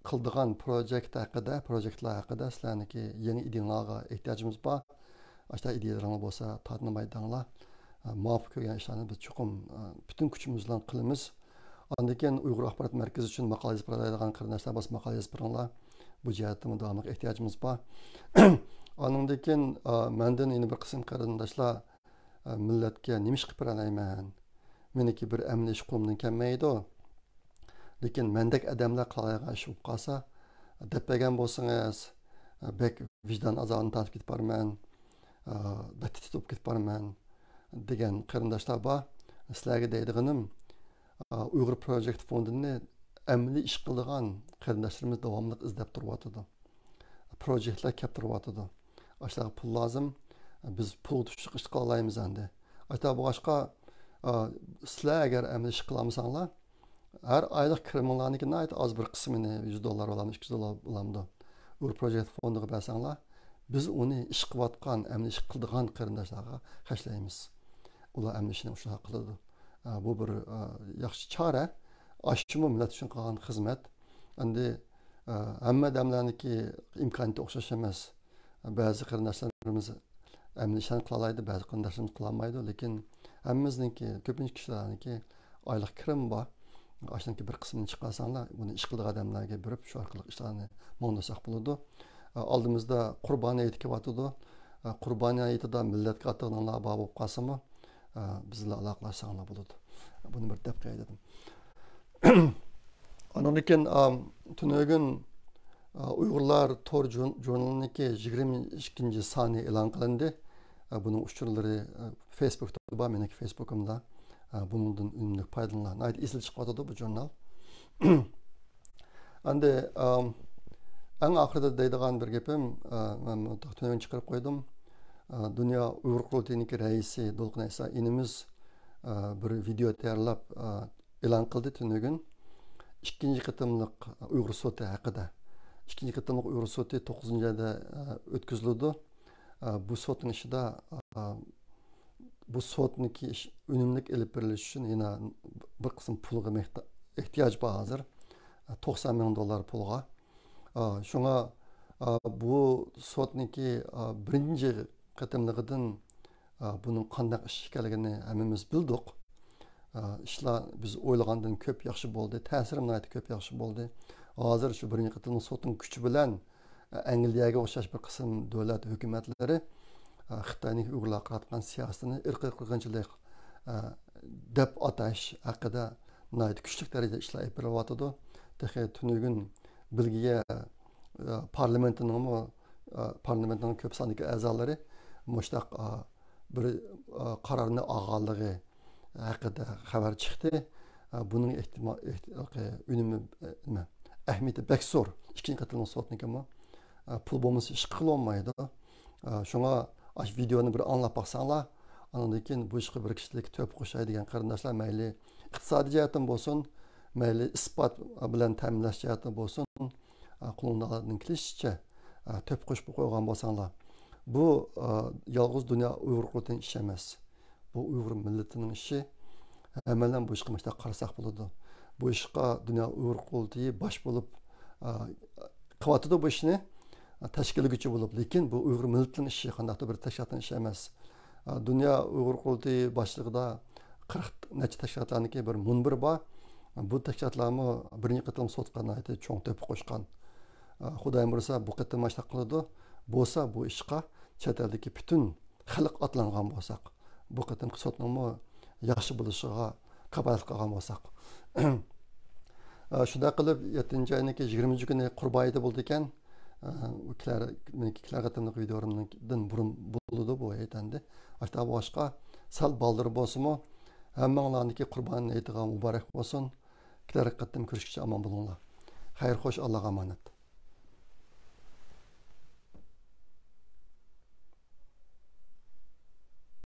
قىلىدىغان پروجېكت ھەققىدە، پروجېكتلار ھەققىدە سىلەرنىڭكى يېڭى ئىدىيەڭلارغا ئېھتىياجىمىز بار. ئاشۇنداق ئىدىيەلىرىڭلار بولسا تارتىنمايدىغانلار، ئە، مۇۋاپىق كۆرگەن ئىشلارنى بىز چوقۇم، ئە، پۈتۈن كۈچىمىز بىلەن قىلىمىز. ئاندىن كېيىن ئۇيغۇر ئاخبارات مەركىزى ئۈچۈن ماقالە يېزىپ بېرەلەيدىغان قېرىنداشلار بولسا ماقالە يېزىپ بېرىڭلار. بۇ جەھەتتىمۇ داۋاملىق ئېھتىياجىمىز بار. ئاندىن كېيىن، ئە، مەندىن يەنە بىر قىسىم قېرىنداشلار، ئە، مىللەتكە نېمە ئىش قىلىپ بېرەلەيمەن؟ مېنىڭكى بىر ئەمەلىي ئىش قولۇمدىن كەلمەيدۇ. لېكىن مەندەك ئادەملەر قىلالايدىغان ئىش بولۇپ قالسا، دەپ بەرگەن بولسىڭىز، بەك ۋىجدان ئازابىنى تارتىپ كېتىپ بارىمەن، بەك تېتىپ كېتىپ بارىمەن دېگەن قېرىنداشلار بار. سىلەرگە دەيدىغىنىم، ئۇيغۇر پروجېكت فوندىنى ئەمەلىي ئىش قىلىدىغان قېرىنداشلىرىمىز داۋاملىق ئىزدەپ تۇرۇۋاتىدۇ. پروجېكتلار كەپ تۇرۇۋاتىدۇ. ئاشۇلارغا پۇل لازىم. بىز پۇلغا تۇشلۇق ئىش قىلالايمىز ئەمدى. ئاشۇنداق بولغاچقا، ئا، سىلەر ئەگەر ئەمەلىي ئىش قىلالمىساڭلار، ھەر ئايلىق كىرىمىڭلارنىڭكى ناھايىتى ئاز بىر قىسمىنى، يۈز دوللار بولامدۇ، ئىككى يۈز دوللار بولامدۇ، ئۇيغۇر پروجېكت فوندىغا بەرسەڭلار، بىز ئۇنى ئىش قىلىۋاتقان، ئەمەلىي ئىش قىلىدىغان قېرىنداشلارغا خەجلەيمىز. ئۇلار ئەمەلىي ئىشنى ئاشۇنداق قىلىدۇ. ئا، بۇ بىر، ئا، ياخشى چارە. ئاشۇمۇ مىللەت ئۈچۈن قىلغان خىزمەت. ئەمدى، ئا، ھەممە ئادەملەرنىڭكى ئىمكانىيىتى ئوخشاش ئەمەس. بەزى قېرىنداشلىرىمىز ئەمەلىي ئىشلارنى قىلالايدۇ، بەزى قېرىنداشلىرىمىز قىلالمايدۇ. لېكىن ھەممىمىزنىڭكى، كۆپىنچە كىشىلەرنىڭكى ئايلىق كىرىمى بار. ئاشۇنىڭكى بىر قىسمىنى چىقارساڭلار، بۇنى ئىش قىلىدىغان ئادەملەرگە بېرىپ، شۇ ئارقىلىق ئىشلارنى ماڭدۇرساق بولىدۇ. ئالدىمىزدا قۇربان ھېيتى كېلىۋاتىدۇ. قۇربان ھېيتىدا مىللەتكە ئاتىغىنىڭلار بار بولۇپ قالسىمۇ، بىز بىلەن ئالاقىلەشسەڭلار بولىدۇ. بۇنى بىر دەپ قوياي دېدىم. ئاندىن كېيىن، ئام، تۈنۈگۈن، ئا، ئۇيغۇرلار تور ژۇر-، ژۇرنىلىنىڭكى يىگىرمە ئىككىنچى سانى ئېلان قىلىندى. ئا، بۇنىڭ ئۇچۇرلىرى، ئا، فېيسبۇكتا بار، مېنىڭكى فېيسبۇكۇمدا. ئا، بۇنىڭدىن ئۈنۈملۈك پايدىلىنىڭلار. ناھايىتى ئېسىل چىقىۋاتىدۇ بۇ ژۇرنال. ئەمدى، ئام، ئەڭ ئاخىرىدا دەيدىغان بىر گېپىم، ئا، مەن بۇنى تۈنۈگۈن چىقىرىپ قويدۇم. ئا، دۇنيا ئۇيغۇر قۇرۇلتىيىنىڭكى رەئىسى دولقۇن ئەيسا ئىنىمىز، ئا، بىر ۋىدېئو تەييارلاپ، ئا، ئېلان قىلدى تۈنۈگۈن. ئىككىنچى قېتىملىق ئۇيغۇر سوتى ھەققىدە. ئىككىنچى قېتىملىق ئۇيغۇر سوتى توققۇزىنچى ئايدا، ئە، ئۆتكۈزۈلىدۇ. ئە، بۇ سوتنىڭ ئىچىدە، ئە، بۇ سوتنىڭكى ئىش ئۈنۈملۈك ئېلىپ بېرىلىشى ئۈچۈن يەنە بىر قىسىم پۇلغا مەھت-، ئېھتىياج بار ھازىر. ئە، توقسان مىڭ دوللار پۇلغا. ئە، شۇڭا، ئە، بۇ سوتنىڭكى، ئە، بىرىنچى قېتىملىقىدىن، ئە، بۇنىڭ قانداق ئىش ئىكەنلىكىنى ھەممىمىز بىلدۇق. ئە، ئىشلار بىز ئويلىغاندىن كۆپ ياخشى بولدى. تەسىرىمۇ ناھايىتى كۆپ ياخشى بولدى. ھازىر شۇ بىرىنچى قېتىملىق سوتنىڭ كۈچى بىلەن، ئە، ئەنگلىيەگە ئوخشاش بىر قىسىم دۆلەت ھۆكۈمەتلىرى، ئە، خىتاينىڭ ئۇيغۇرلارغا قاراتقان سىياسىتىنى ئىرقىي قىرغىنچىلىق، ئە، دەپ ئاتاش ھەققىدە ناھايىتى كۈچلۈك دەرىجىدە ئىشلار ئېلىپ بېرىلىۋاتىدۇ. تېخى تۈنۈگۈن بېلگىيە، ئە، پارلامېنتىنىڭمۇ، ئە، پارلامېنتنىڭ كۆپ ساندىكى ئەزالىرى مۇشۇنداق، ئە، بىر، ئە، قارارنى ئالغانلىقى ھەققىدە خەۋەر چىقتى. ئە، بۇنىڭ ئېھتىما-، ئېھتى-، ئۈنۈمى، ئە، نېمە، ئەھمىيىتى بەك زور. ئىككىنچى قېتىملىق سوتنىڭكىمۇ، ئە، پۇل بولمىسا ئىش قىلالمايدۇ. ئە، شۇڭا ئاشۇ ۋىدېونى بىر ئاڭلاپ باقساڭلار، ئاندىن كېيىن بۇ ئىشقا بىر كىشىلىك تۆھپە قوشاي دېگەن قېرىنداشلار مەيلى ئىقتىسادىي جەھەتتىن بولسۇن، مەيلى ئىسپات بىلەن تەمىنلەش جەھەتتىن بولسۇن، ئە، قولۇڭلاردىن كېلىشىچە، ئە، تۆھپە قوشۇپ قويغان بولساڭلار. بۇ، ئە، يالغۇز دۇنيا ئۇيغۇر قۇرۇلتىيىنىڭ ئىشى ئەمەس. بۇ ئۇيغۇر مىللىتىنىڭ ئىشى. ھەممەيلەن بۇ ئىشقا مۇشۇنداق قارىساق بولىدۇ. بۇ ئىشقا دۇنيا ئۇيغۇر قۇرۇلتىيى باش بولۇپ، ئە، قىلىۋاتىدۇ بۇ ئىشنى. تەشكىللىگۈچى بولۇپ، لېكىن بۇ ئۇيغۇر مىللىتىنىڭ ئىشى، قانداقتۇر بىر تەشكىلاتنىڭ ئىشى ئەمەس. دۇنيا ئۇيغۇر قۇرۇلتىيى باشلىقىدا قىرىق نەچچە تەشكىلاتلارنىڭكى بىر مۇنبىرى بار. بۇ تەشكىلاتلارمۇ بىرىنچى قېتىم سوتقا ناھايىتى چوڭ تۆھپە قوشقان. خۇدايىم بۇيرۇسا، بۇ قېتىم مۇشۇنداق قىلىدۇ. بولسا بۇ ئىشقا چەت ئەلدىكى پۈتۈن خەلق ئاتلانغان بولساق، بۇ قېتىمقى سوتنىڭمۇ ياخشى بولۇشىغا كاپالەتلىك قىلغان بولساق. ئە، شۇنداق قىلىپ، يەتتىنچى ئاينىڭكى يىگىرمىنچى كۈنى قۇربان ھېيتى بولىدىكەن. ئە، ئۇ كېلەر، مېنىڭكى كېلەر قېتىملىق ۋىدېئولىرىمدىن بۇرۇن بولىدۇ بۇ ھېيت ئەمدى. ئاشۇنداق بولغاچقا، سەل بالدۇر بولسىمۇ، ھەممىڭلارنىڭكى قۇربان ھېيتىغا مۇبارەك بولسۇن. كېلەر قېتىم كۆرۈشكىچە ئامان بولۇڭلار. خەير خوش، ئاللاغا ئامانەت.